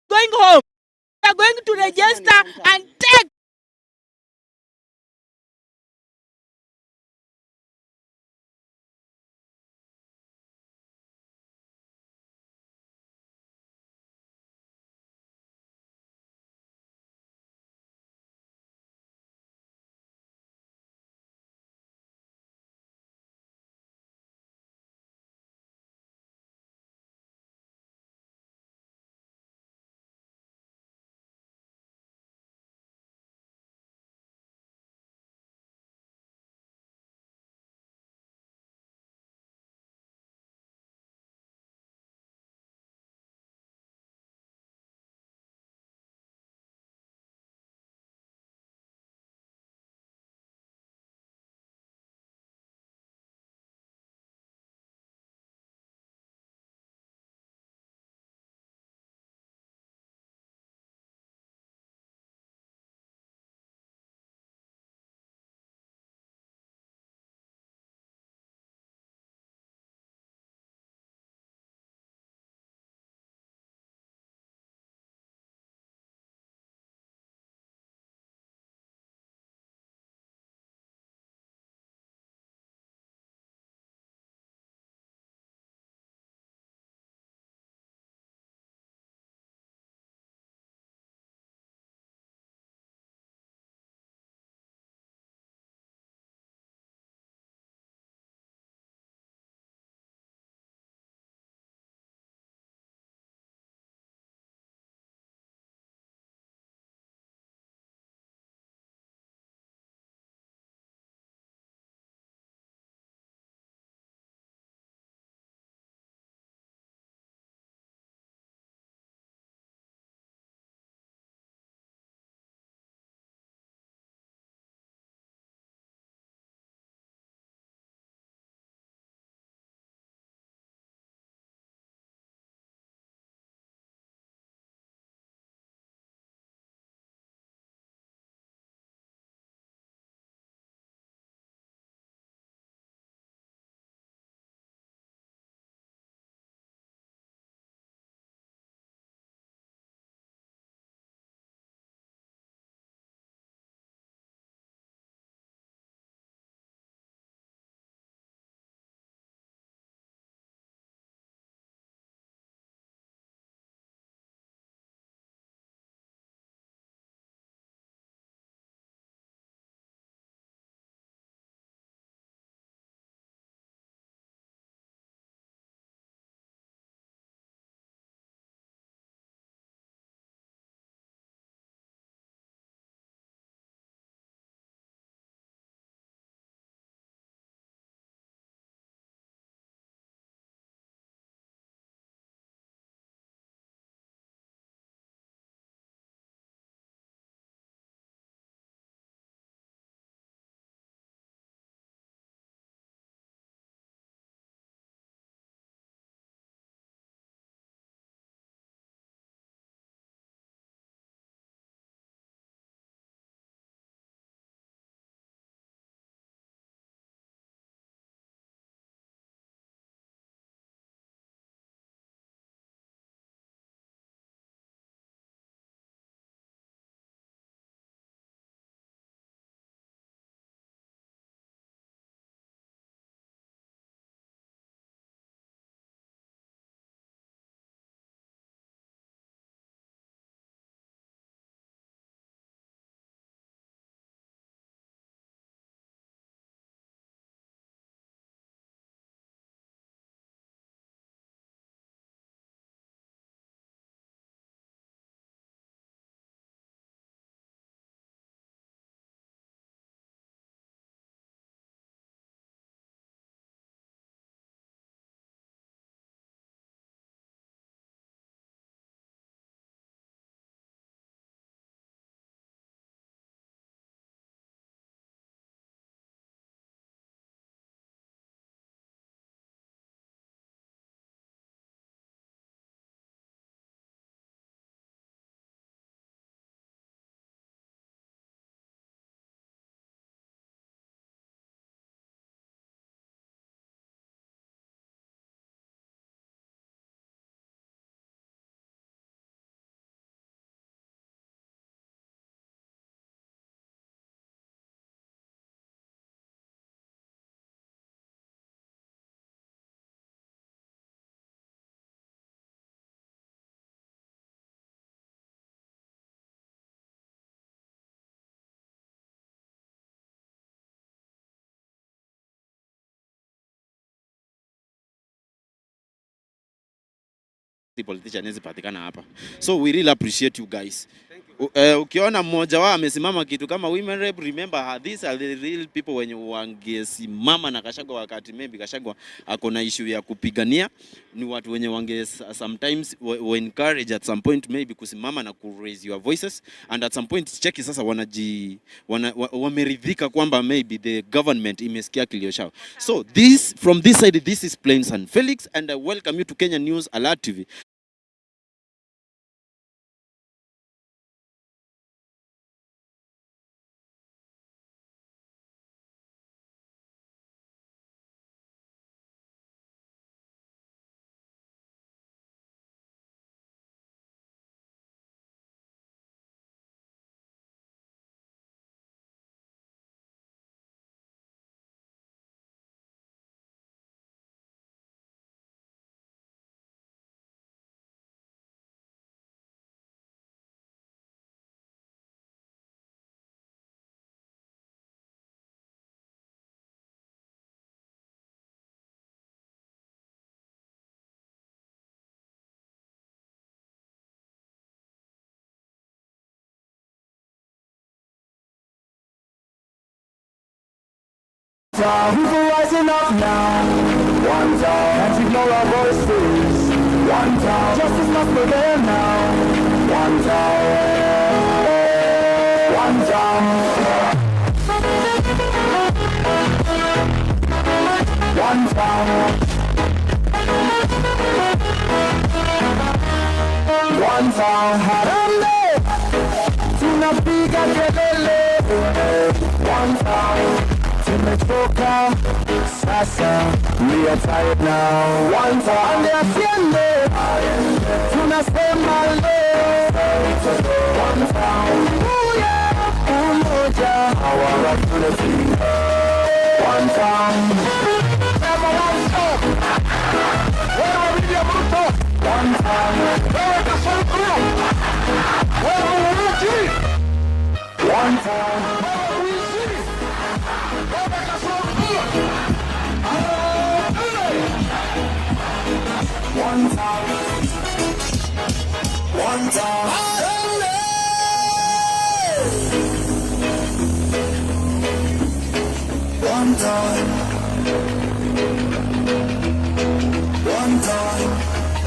Going home. We are going to register and take Politician hawezi patikana hapa. So we really appreciate you guys. Ukiona mmoja wao amesimama kitu kama women rep, remember these are the real people wenye wangesimama na Gachagua wakati maybe Gachagua ako na issue ya kupigania. Ni watu wenye wange sometimes wa encourage at some point maybe kusimama na ku raise your voices, and at some point cheki sasa wameridhika kwamba maybe the government imesikia kilio chao. So this from this side, this is Plains and Felix, and I welcome you to Kenya News Alert TV. People rising up now. One time. Can't ignore our voices. One time. Justice must prevail now. One time. One time. One time. One time. Harambee, tunapiga kelele. One time. Tumechoka sasa, we are tired now. One time. Ande tunasema leo. One time. Umoja, our unity. One time. Never one stop. Wewe William Ruto. One time. Wewe Kasongo. Wewe Uhuru. One time. One time. One time. One time. One time.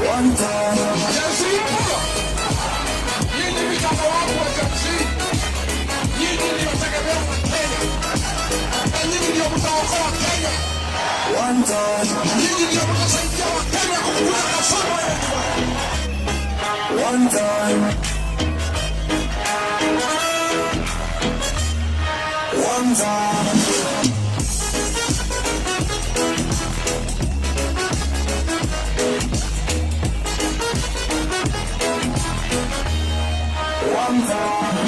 One time. Nyinyi vijana wangu wa Gen Z, nyinyi ndio tegemeo la Kenya, na nyinyi ndio mtaokoa Kenya. One time. Nyinyi ndio mtasaidia Wakenya kukuza masomo yetu. One time. One time. One time.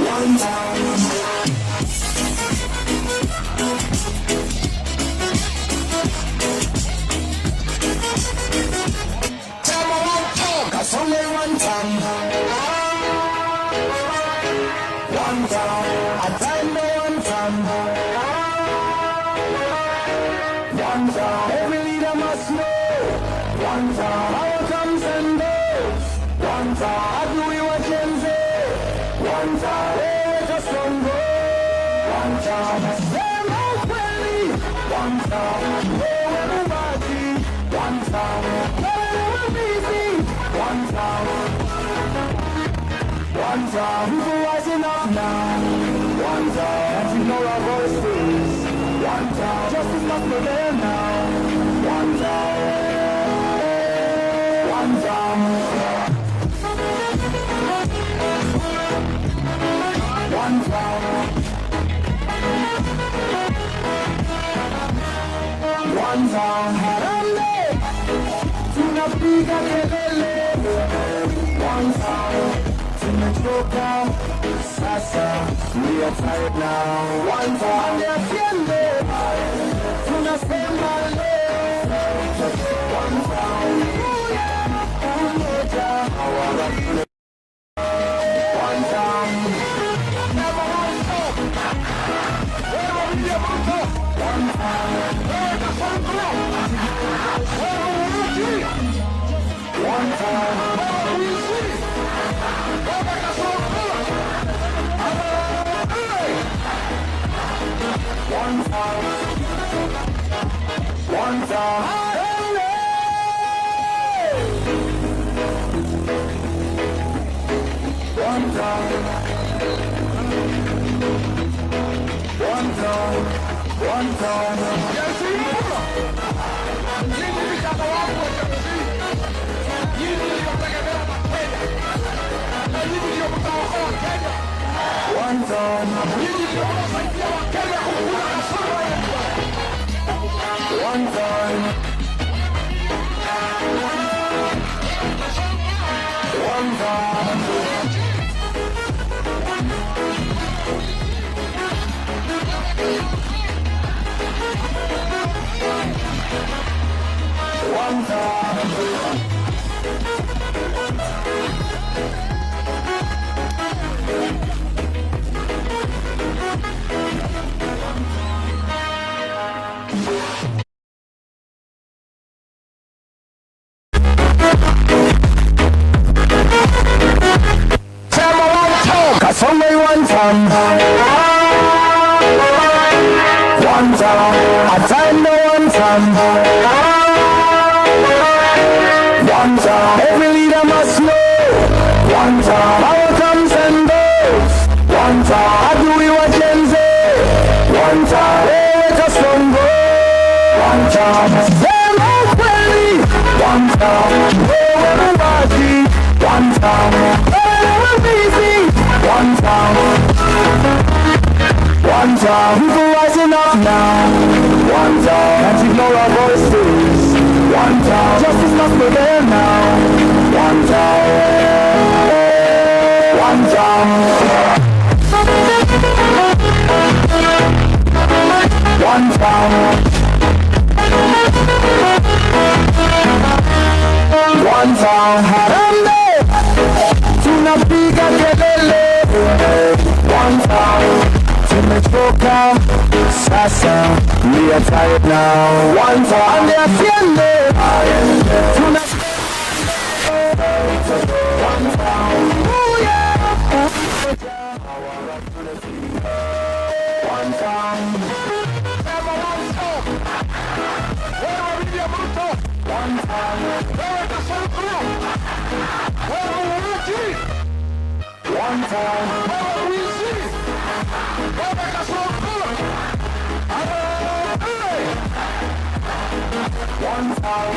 One time. Sema one time. Kasonge one time. One time. Atende one time. One time. Every leader must know. One time. Power comes and goes. One time. Adui wa Gen Z. One time. Wewe Kasongo. One time. Sema ukweli. One time. Wewe Mubaki. One time. Wewe Mwizi. One time. One time. People rising up now. One time. Can't ignore our voices. One time. Justice must prevail now. One time. One time. One time. One time. Harambee, tunapiga kelele. One time. Tumechoka Sasa, we are tired now. One time, asiende. Tunasema leo. One time, umoja. One time. Never one stop. Wewe William Ruto. One time. Wewe Kasongo. Wewe Uruti. One time. Wewe Wizi. Wewe Kasongo. One time. One time. One time. One time. One time. Nyinyi vijana wangu wa Gen Z, nyinyi ndio tegemeo la Kenya, na nyinyi ndio mtaokoa Kenya. One time. Nyinyi ndio mtasaidia Wakenya kukula kasoro yetu. One time. One time. One time. Sema one time. Kasongo one time. One time. Atanda one time. One time. Every leader must know. One time. Power comes and goes. One time. Adui wa Gen Z. One time. Wewe Kasongo. One time. Sema ukweli. One time. Wewe mwaji. One time. Wewe mwizi. One time. One time. People rising up now. One time. Can't ignore our voices. One time. Justice must prevail now. One time. One time. One time. One time. Harambee. Tunapiga kelele. One time. Tumechoka sasa, we are tired now. One time. Asiende. Tuna one time. Oh yeah. One time. Sema one stop. Wewe William Ruto. One time. Wewe Kasongo. Wewe Uruti. One time. Wewe Wizi. Wewe Kasongo. One time.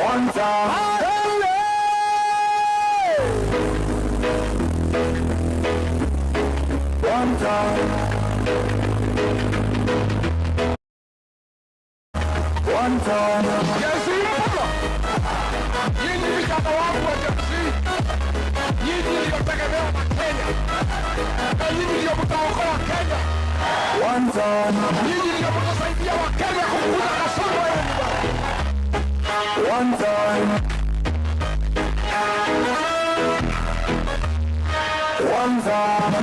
One time. One time. One time. Gen Z, nyinyi vijana wangu wa Gen Z, nyinyi ndio tegemeo la Kenya, na nyinyi ndio mtaokoa Kenya. One time. Nyinyi ndio mtasaidia Wakenya kufukuza kasoro yetu. One time. One time.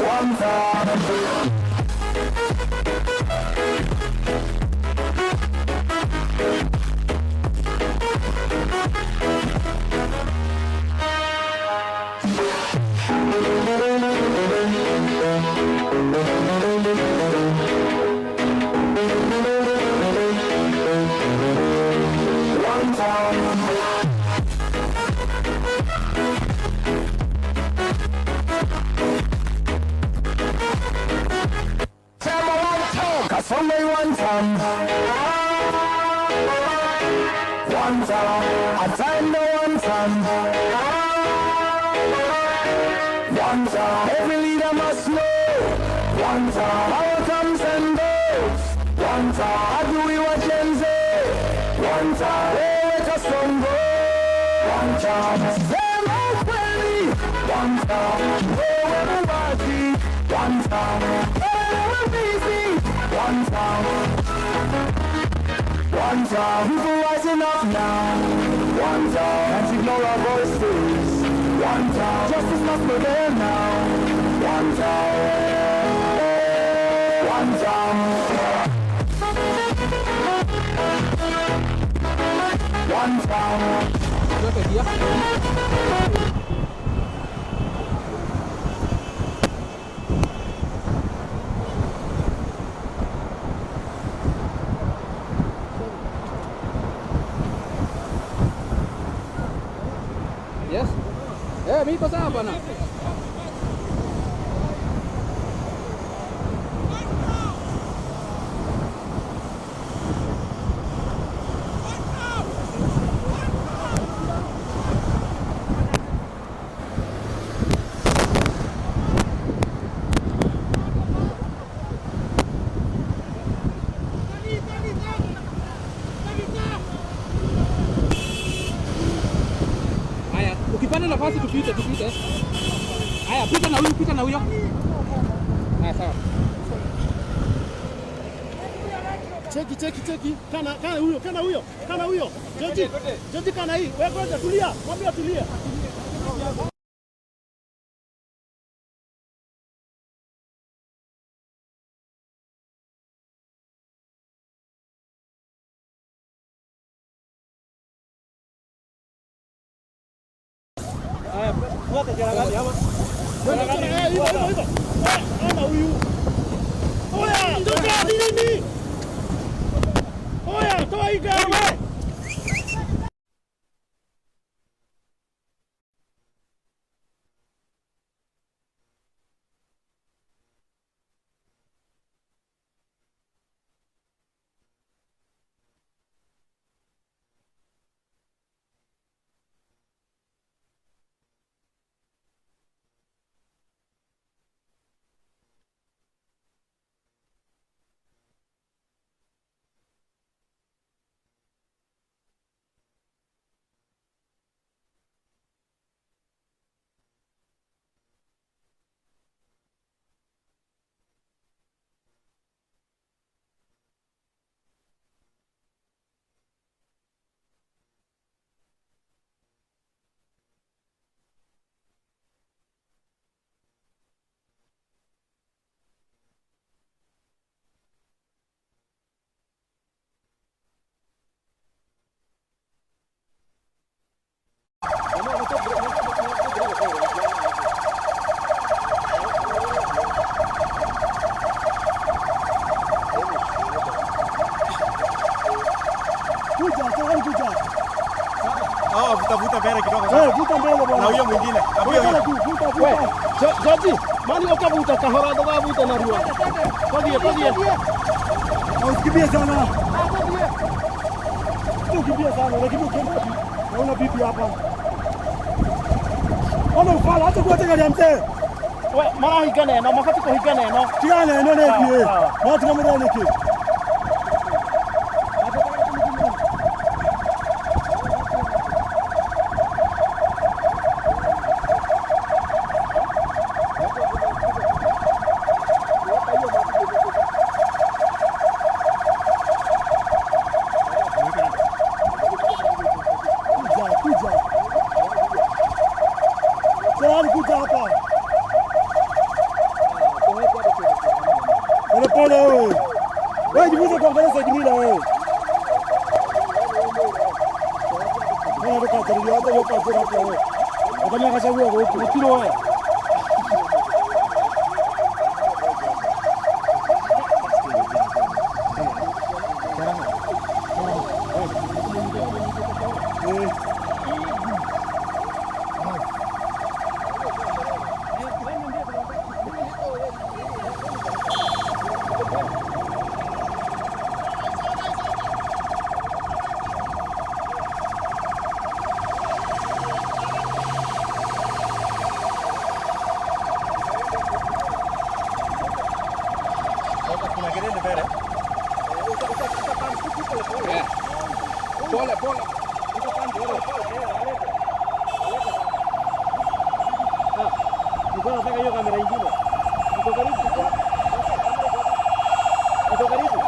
One time. One time. Sema one time. Kasongo one time. One time. Atanda one time. One time. Every leader must know. One time. Power comes and goes. goes. One time, adui wa Gen Z. One time, wewe Kasongo. One time, sema ukweli. One time, wewe muwazi. One time, wewe mwizi. One time. One time, people rising up now. One time, can't ignore our voices. One time, justice must prevail now. One time, one time, one time. Yes. Eh, mimi niko sawa bwana. Haya, ukipanda nafasi tupite, tupite. Haya, pita na huyu, pita na huyo. Haya, sawa. Cheki, cheki, cheki. Kana, kana huyo, kana huyo, kana huyo. Joji, Joji kana hii. Wewe kwanza tulia, mwambie tulia. Haya, fuata Cherangani ama. Eh, hivyo hivyo hivyo. Eh, ana huyu. Oya, toka nini? Oya, toa hii gari. Oh, vuta vuta mbele kidogo. Eh, vuta mbele bwana. Na huyo mwingine. Na huyo Vuta tu, vuta vuta. Joji, mali ukavuta kahora vuta na rua. Kodie, kodie. Usikimbie sana. Usikimbie sana, unakimbia ukienda wapi? Naona bibi hapa. Ona ufala hata kuacha gari ya mzee. We, mara higane no, mafati ko higane no. Tigane no ne bi. Ma tukamera ne ki. Kuja, kuja. Tayari kuja hapa. Pole pole wewe. Wewe jifunze kuangalia side mila wewe. Wewe unataka kurudia hapa wewe kwa hapo wewe. Atamia kachagua kwa huku. Kilo wewe. Kuna kelele mbele. Pole pole. Nilikuwa nataka hiyo kamera ingine. Iko karibu. Iko karibu.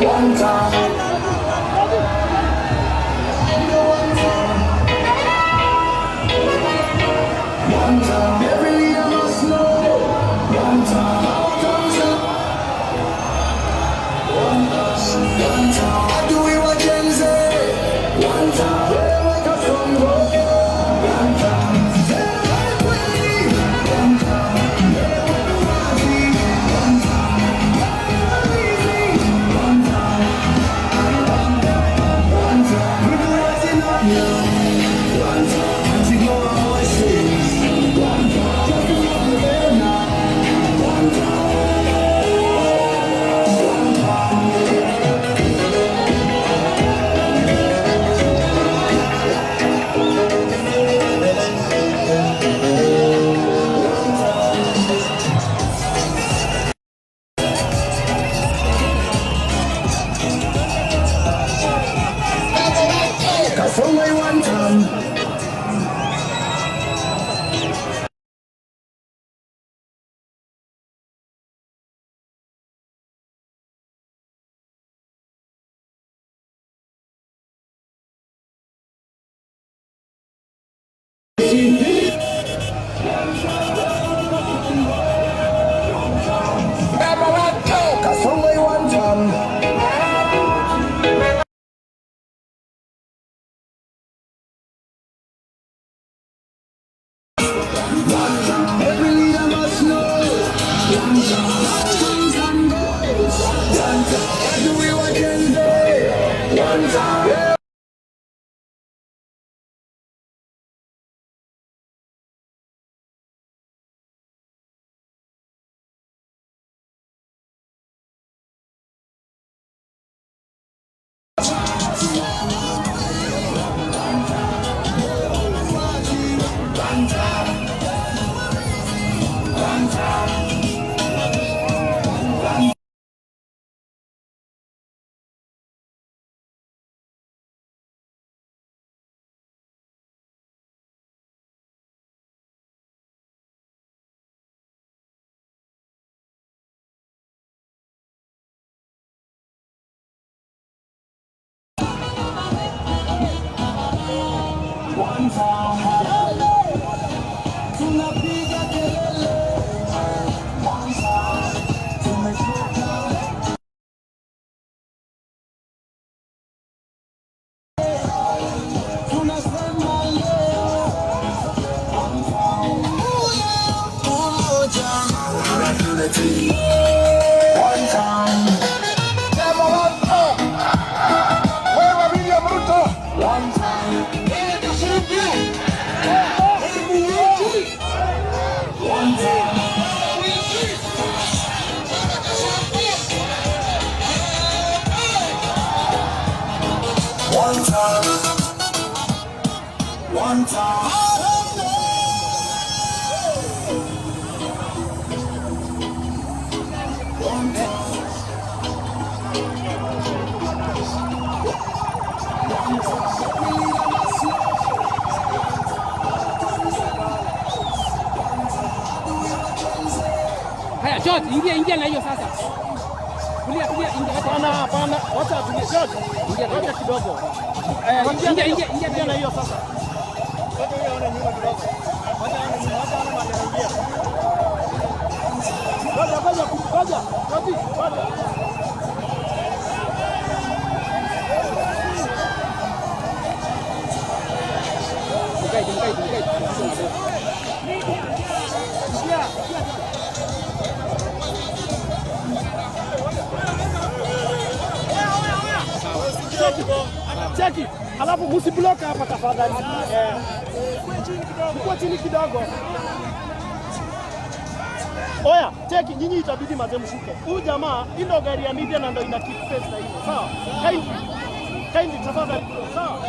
One time. One time. Every leader must know. One time. Power comes up. One us. One time. I do it what Gen Z. One time. Yeah, like a song. One time. Yeah, like we. One time. Yeah, like we. One time. Yeah, easy. One time. One time. We do what you know. One time. To go voices. One time. Just to love you there now. One time. One time. Cause only one time. Cause only one time. Every leader must know. One time. Comes and goes. One time. I do it what can do. One time. Yeah. One time. Tunapiga kelele. One time. Tumeshuka. Tunasema leo. One time. Umoja. Unity. One time. Never one time. Wewe William Ruto. One time. One time. One time. One time. One time. Haya, George, ingia ingia na hiyo sasa. Kulia kulia, ingia wacha. Hapana, hapana, wacha atulie. George, Ingia na wacha hiyo. kidogo. Ingia ingia ingia Ingia na hiyo sasa. Wacha huyo aone nyuma kidogo. Wacha aone nyuma, wacha aone mahali anaingia. Ngoja, ngoja, ngoja. George, ngoja. Mkaidi, mkaidi, mkaidi. Cheki. Cheki. Alafu msiblock hapa tafadhali. Eh. Mkue chini kidogo. Oya, cheki nyinyi itabidi mazee mshuke. Huyu jamaa hii ndo gari ya media na ndo ina keep pace na hiyo. Sawa? Kindly. Kindly tafadhali. Sawa?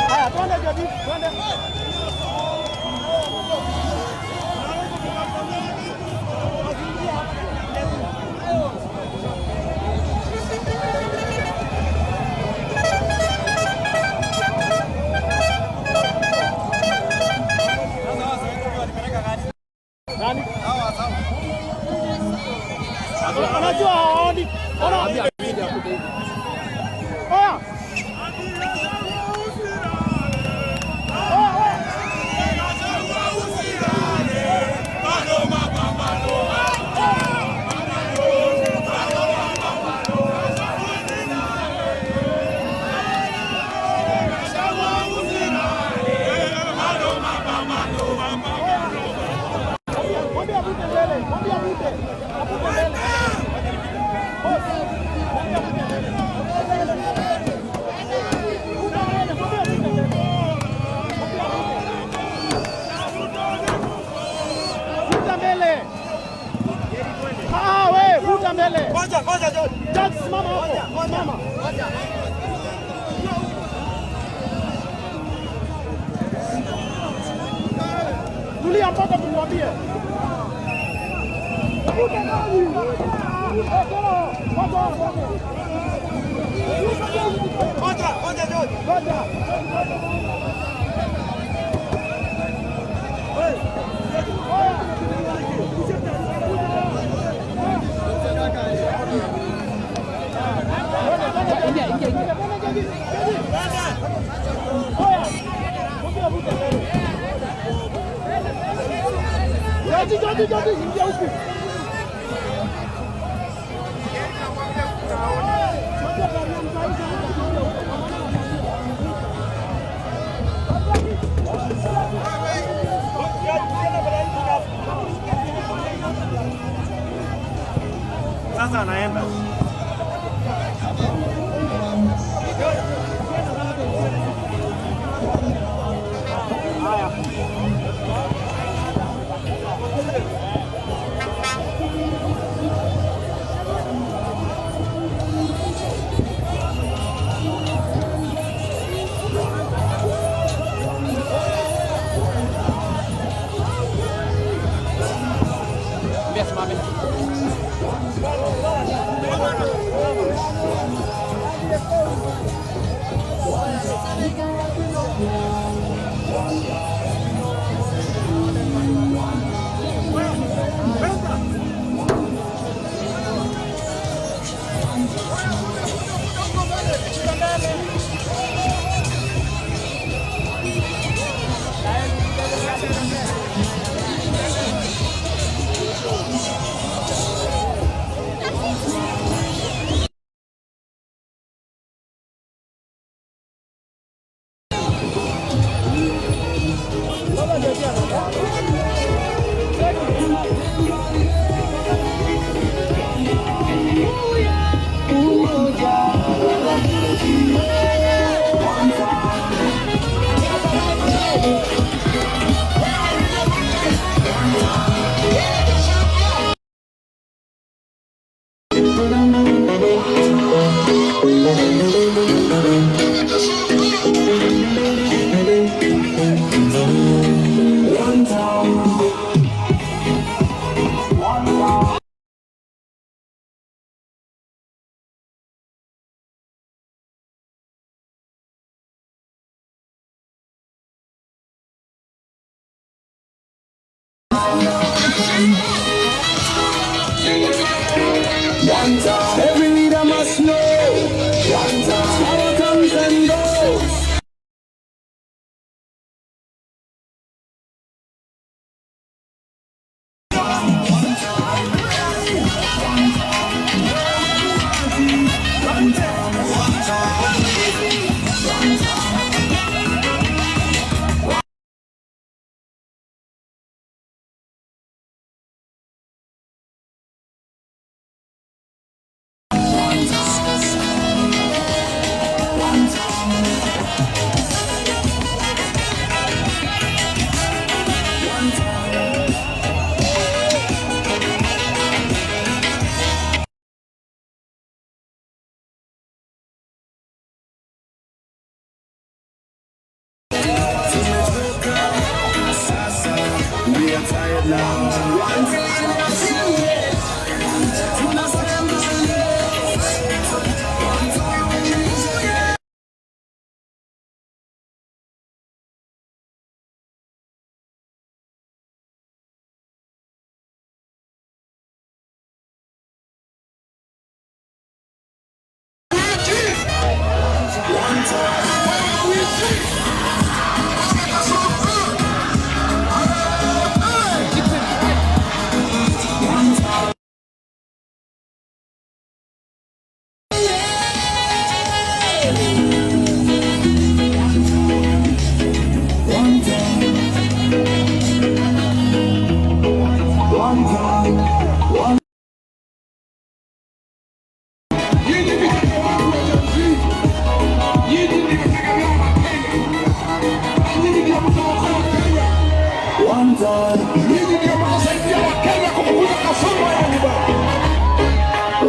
Haya, twende Jody, twende. Nani? Anajua hawaoni. Ona. Oya. Mwambie avute mbele, mwambie avute. Avute mbele. Boss, mwambie avute mbele. Vuta mbele, mwambie avute mbele. Mwambie avute. Vuta mbele. Ah, we, vuta mbele. Ngoja, ngoja, John. Judge, simama hapo. Simama. Tulia mpaka tumwambie. Vuta gari. Eh, tena, ngoja, ngoja. Ngoja, ngoja, John. Ngoja. Jaji, jaji, jaji, ingia huku. Sasa anaenda. Every leader must know. Power comes and goes.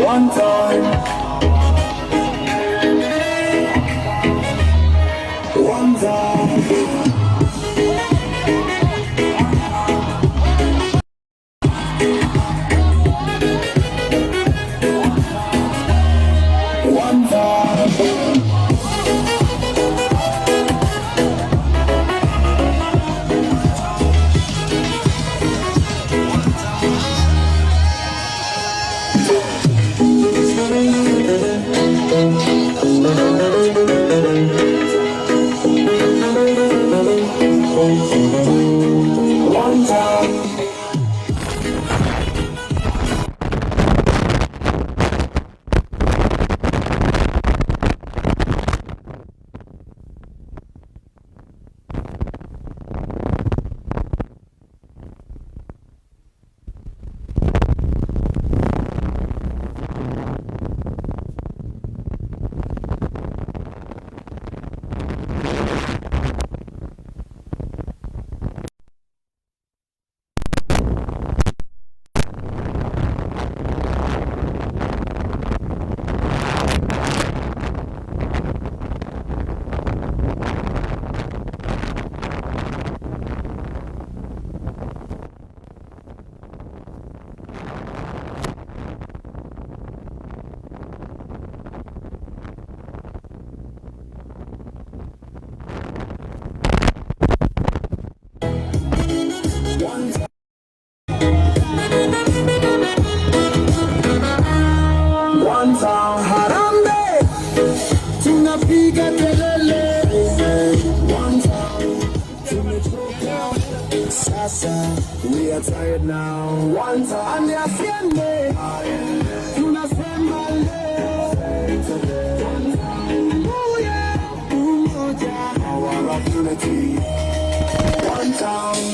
One time. One time. One time. One time. One time. Harambee, tunapiga kelele. One time. Tumechoka sasa, we are tired now. One time. And asiende, tunasema leo. Umoja, umoja, power of unity. One time.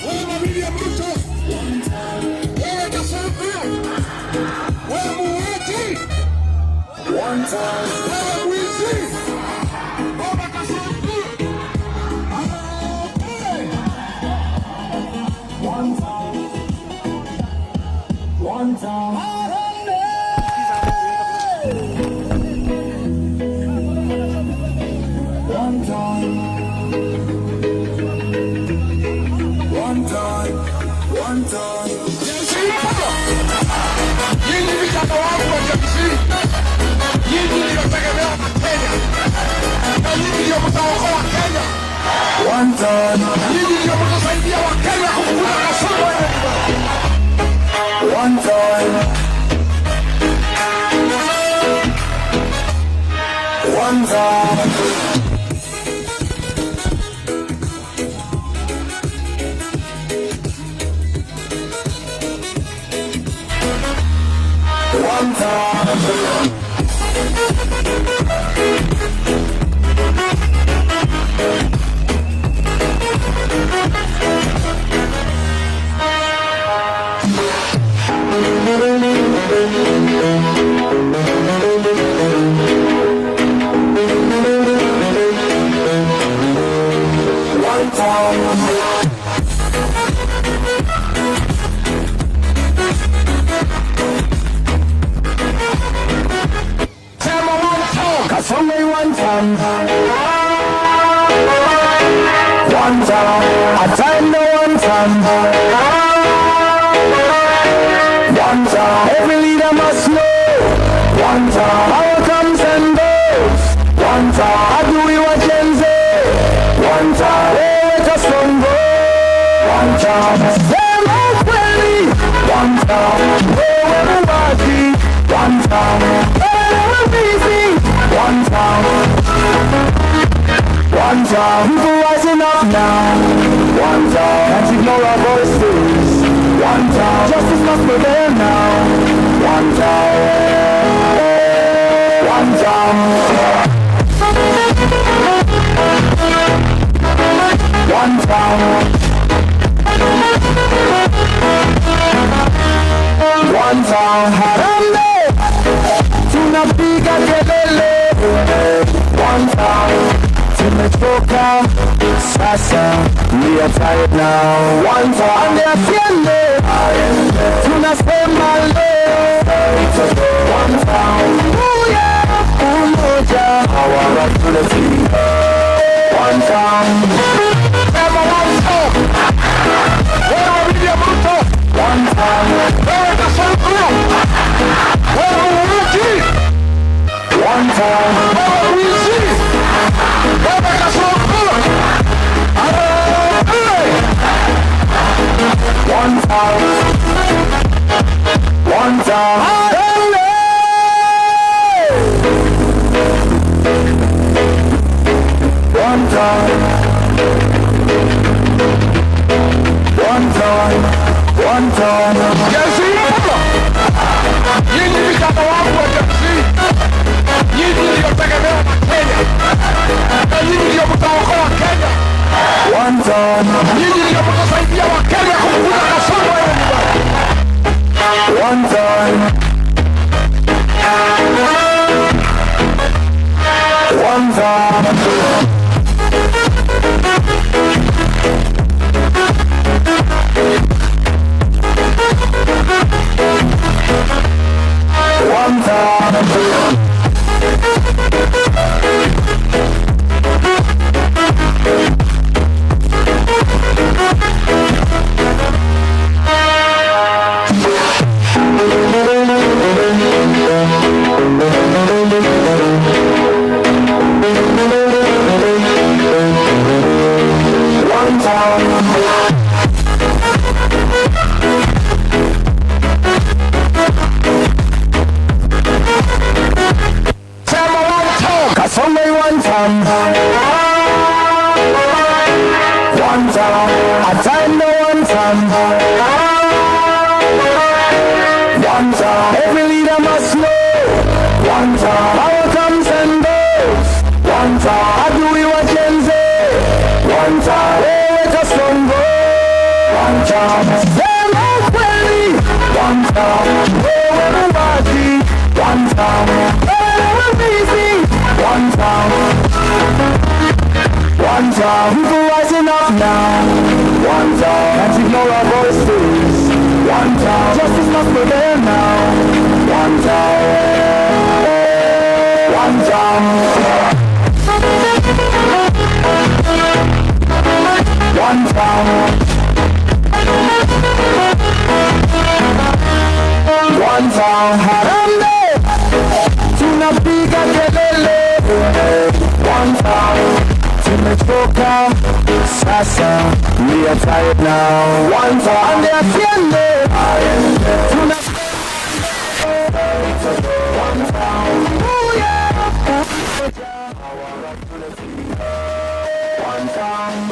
Wewe William Ruto, wewe Gachagua, wewe muuaji, One time. wewe mwizi, Baba Gachagua, One time. One time. One time. One time. One time. Nyinyi vijana wangu wa Gen Z, nyinyi ndio tegemeo la Kenya, na nyinyi ndio mtaokoa Kenya. One time. Nyinyi ndio mtasaidia Wakenya kufukuza kasumba. One time. One time. One time. One time. Sema one time. Kasonge one time. One time. I time the one time. One time. Every leader must know. One time. Power comes and goes. One time. Adui wa Gen Z. One time. Wewe Kasongo. One time. Sema ukweli. One time. Wewe muuaji. One time. Wewe mwizi. One time. One time. People rising up now. One time. Can't ignore our voices. One time. Justice must prevail now. One time. One time. One time. One time. Harambee, tunapiga kelele. One time. Tumechoka sasa, we are tired now. One time. Ande asiende, tuna One time. Gen Z mpo? Nyinyi vijana wangu wa Gen Z, nyinyi ndio tegemeo la Kenya, na nyinyi ndio mtaokoa Kenya. One time. Nyinyi ndio mtasaidia Wakenya kufukuza kasoro wewe nyumbani. One time. One time. One time. One time. Sema one time. Kasongo one time. One time. A time no one time. One time. Every leader must know. One time. Power comes and goes. One time. Adui wa Gen Z. One time. Wewe Kasongo. One time. Sema ukweli. One time. Wewe muuaji. One time. Wewe mwizi. One time. One time. People rising up now. One time. Can't ignore our voices. One time. Justice must prevail now. One time. One time. One time. One time. Harambee. Tunapiga kelele. One time. Tumechoka sasa, we are tired now. One time. And atiende. Tuna one time. Oh yeah. One time.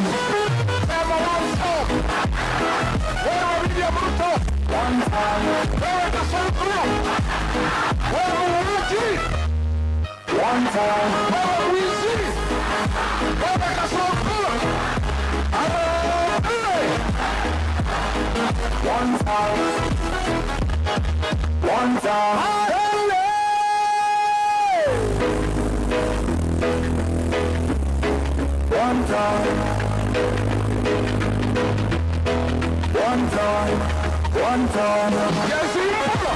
Sema one time. Wewe William Ruto. One time. Wewe Kasongo. Wewe muuaji. One time. Wewe mwizi. Wewe Kasongo. Harambee. One time. One time. Harambee. One time. One time. One time. Gen Z mpo?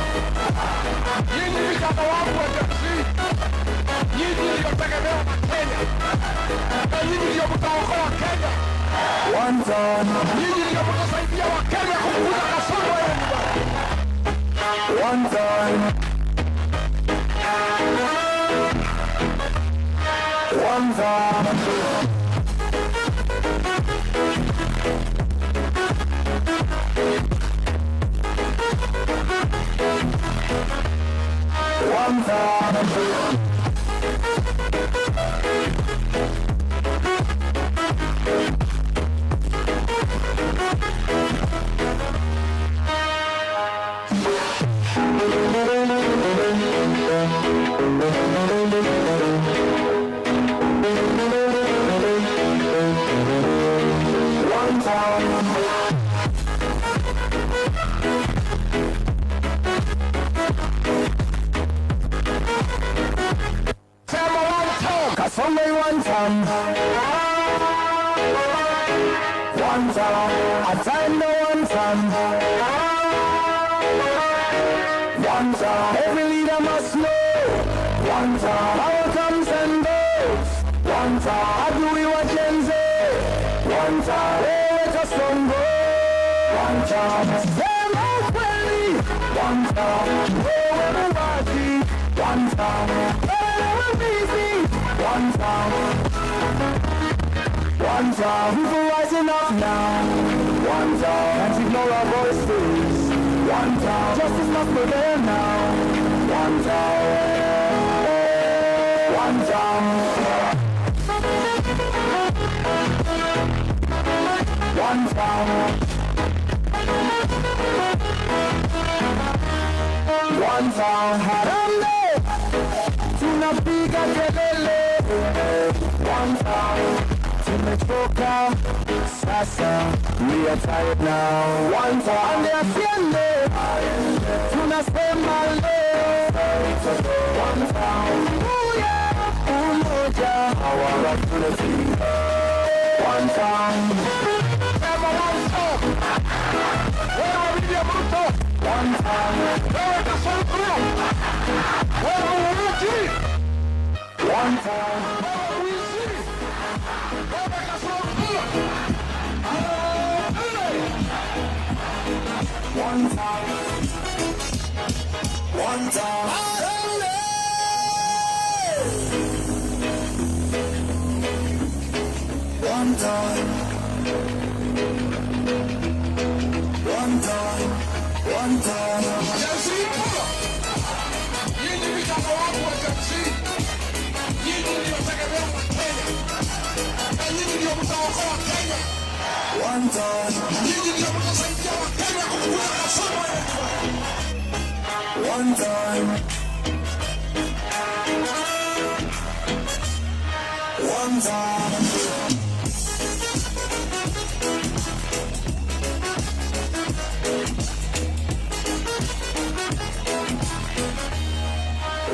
Nyinyi vijana wangu wa Gen Z, nyinyi ndio tegemeo la Kenya, na nyinyi ndio mtaokoa Kenya. One time. Nyinyi ndio mtasaidia Wakenya kufukuza kasoro wewe nyumbani. One time. One time. One time. One time. Sema one time. Kasongo one time. One time. A time no one time. One time. Every leader must know. One time. Power comes and goes. One time. Adui wa Gen Z. One time. Wewe Kasongo. One time. Sema ukweli. One time. Wewe muuaji. One time. Wewe mwizi. One time. One time. People rising up now. One time. Can't ignore our voices. One time. Justice must prevail now. One time. One time. One time. One time. Harambee, tunapiga kelele. One time. Tumechoka sasa, we are tired now. One time. Ande asiende, tunasema leo. One time. Umoja, our unity. One time. Sema one stop. Wewe William Ruto. One time. Wewe Kasongo. Wewe Uruti. One time. Wewe Mwizi. Wewe Kasongo. One time. One time. Harambee! One time. One time. One time. Gen Z, nyinyi vijana wangu wa Gen Z, nyinyi ndio tegemeo la Kenya, na nyinyi ndio mtaokoa Kenya. One time. Nyinyi ndio mtasaidia Wakenya kufukuza kasoro yetu. One time. One time.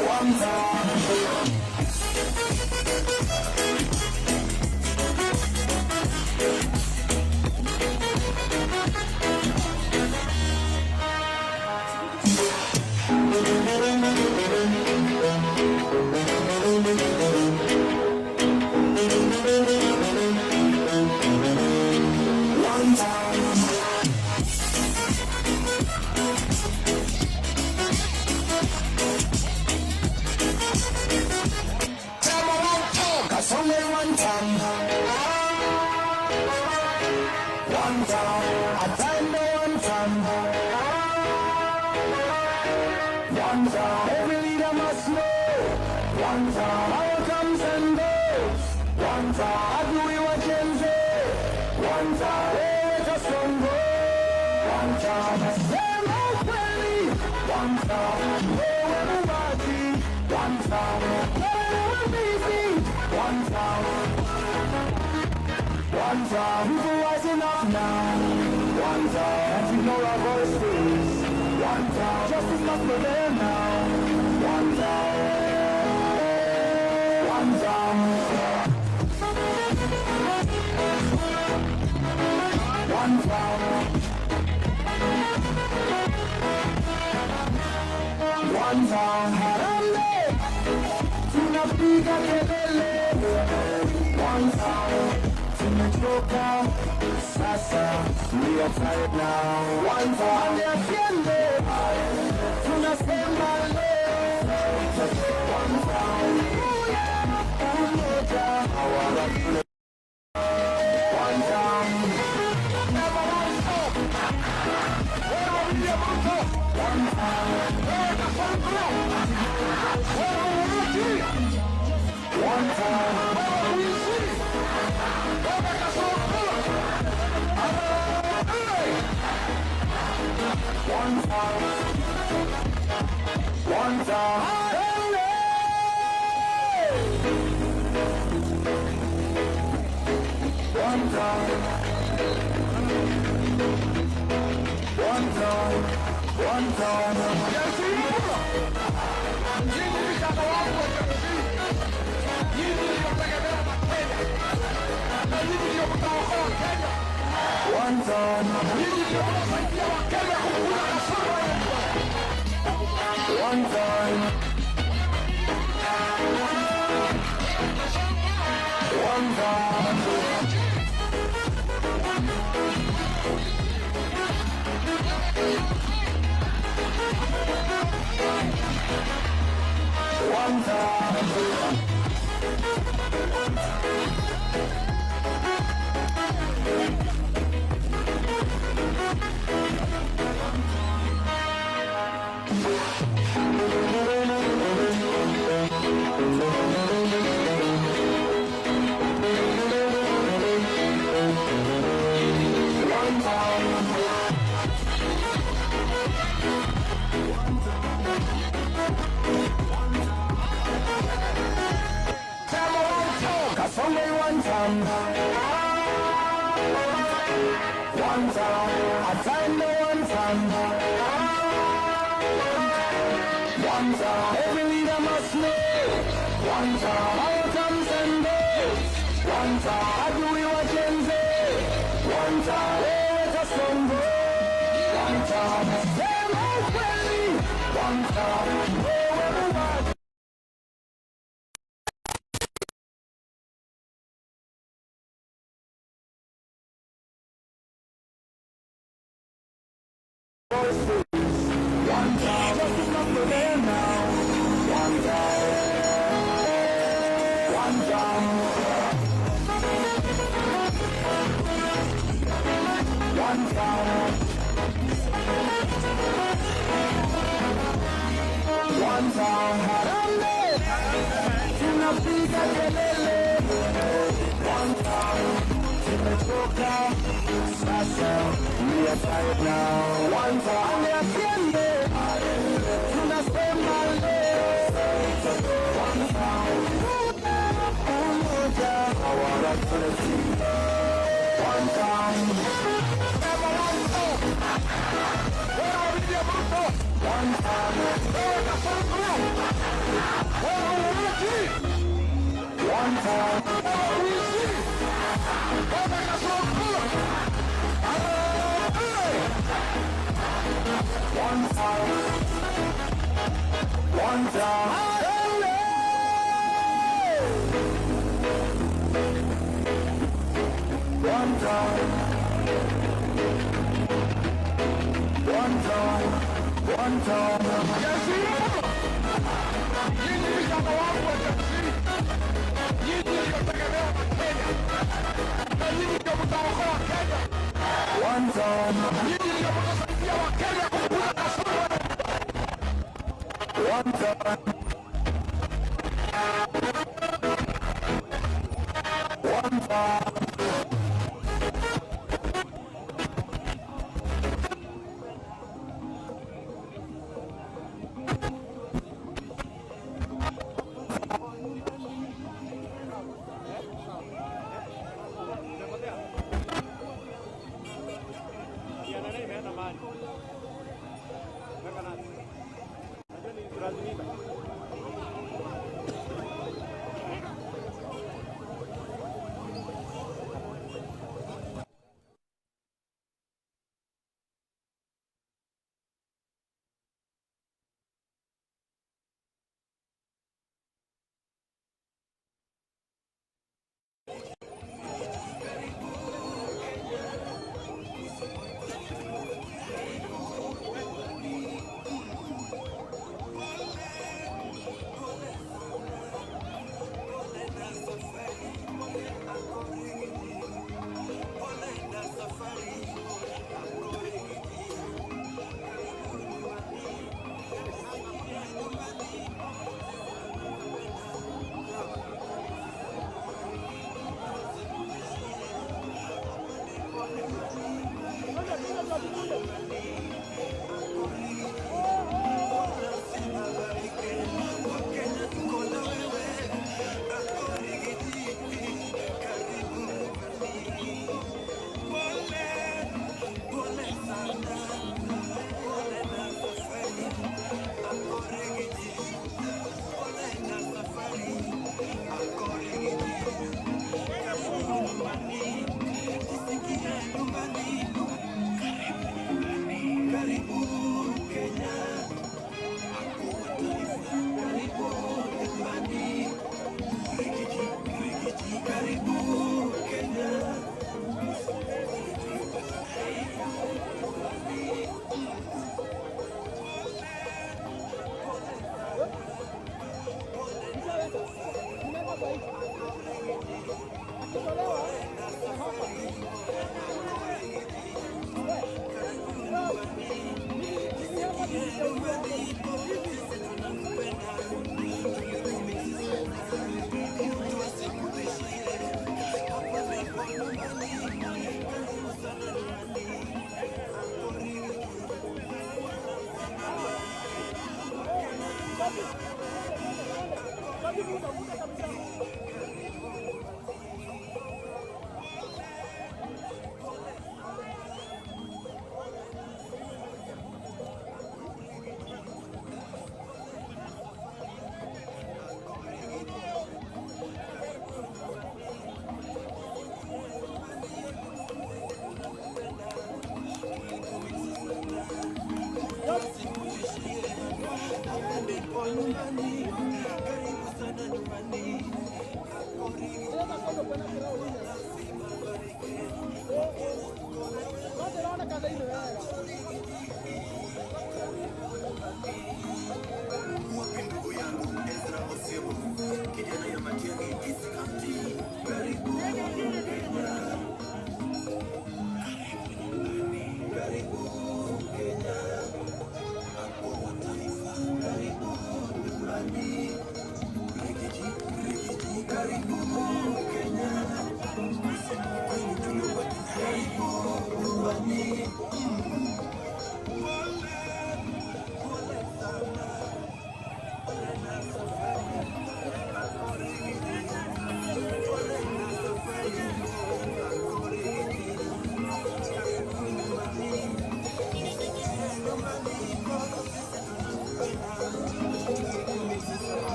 One time. One time. Sema one time. Kasonge one time. One time. Atende one time. One time. Every leader must know. One time. Power comes and goes. One time. Adui wa Gen Z. One time. Wewe Kasongo. One time. Sema ukweli. One time. Wewe muuaji. One time. Wewe mwizi. One time. One time. People rising up now. One time. Can't ignore our voices. One time. Justice must prevail now. One time. One time. One time. One time. Harambee, tunapiga kelele. One time. Tumechoka sasa, we are tired now. One time. Ande asiende, tunasema leo. One time. Umoja, our unity. One time. Sema one stop. Wewe William Ruto. One time. Wewe Kasongo. Wewe Uruti. One time. Wewe Mwizi. Wewe Kasongo. One time. One time. Harambee! One time. One time. One time. Gen Z, nyinyi vijana wangu wa Gen Z, nyinyi ndio tegemeo la Kenya, na nyinyi ndio mtaokoa Kenya. One time. Nyinyi ndio mtasaidia Wakenya kufukuza kasoro yetu. One time. One time. One time. One time. One time. Every leader must know. One time. Power comes and goes. One time. Adui wa Gen Z. One time. Wewe Kasongo. One time. Sema ukweli. One time. Wewe muwaji. One time. Justice must prevail now. One time. One time. One time. One time. Harambee. Tunapiga kelele. One time. Tumechoka. Sasa we are tired now. One time. Asiende. Tunasema leo. One time. Umoja. Hawaratuleti. One time. One time. One time. One time. One time. One time. One time. One time. Nyinyi vijana wangu wa Gen Z, nyinyi ndio tegemeo la Kenya, na nyinyi ndio mtaokoa Kenya. One time. Nyinyi ndio mtasaidia Wakenya kufukuza kasoro. One time. One time.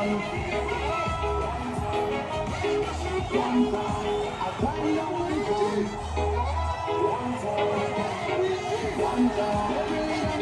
time. One time. I one time. One time. One time.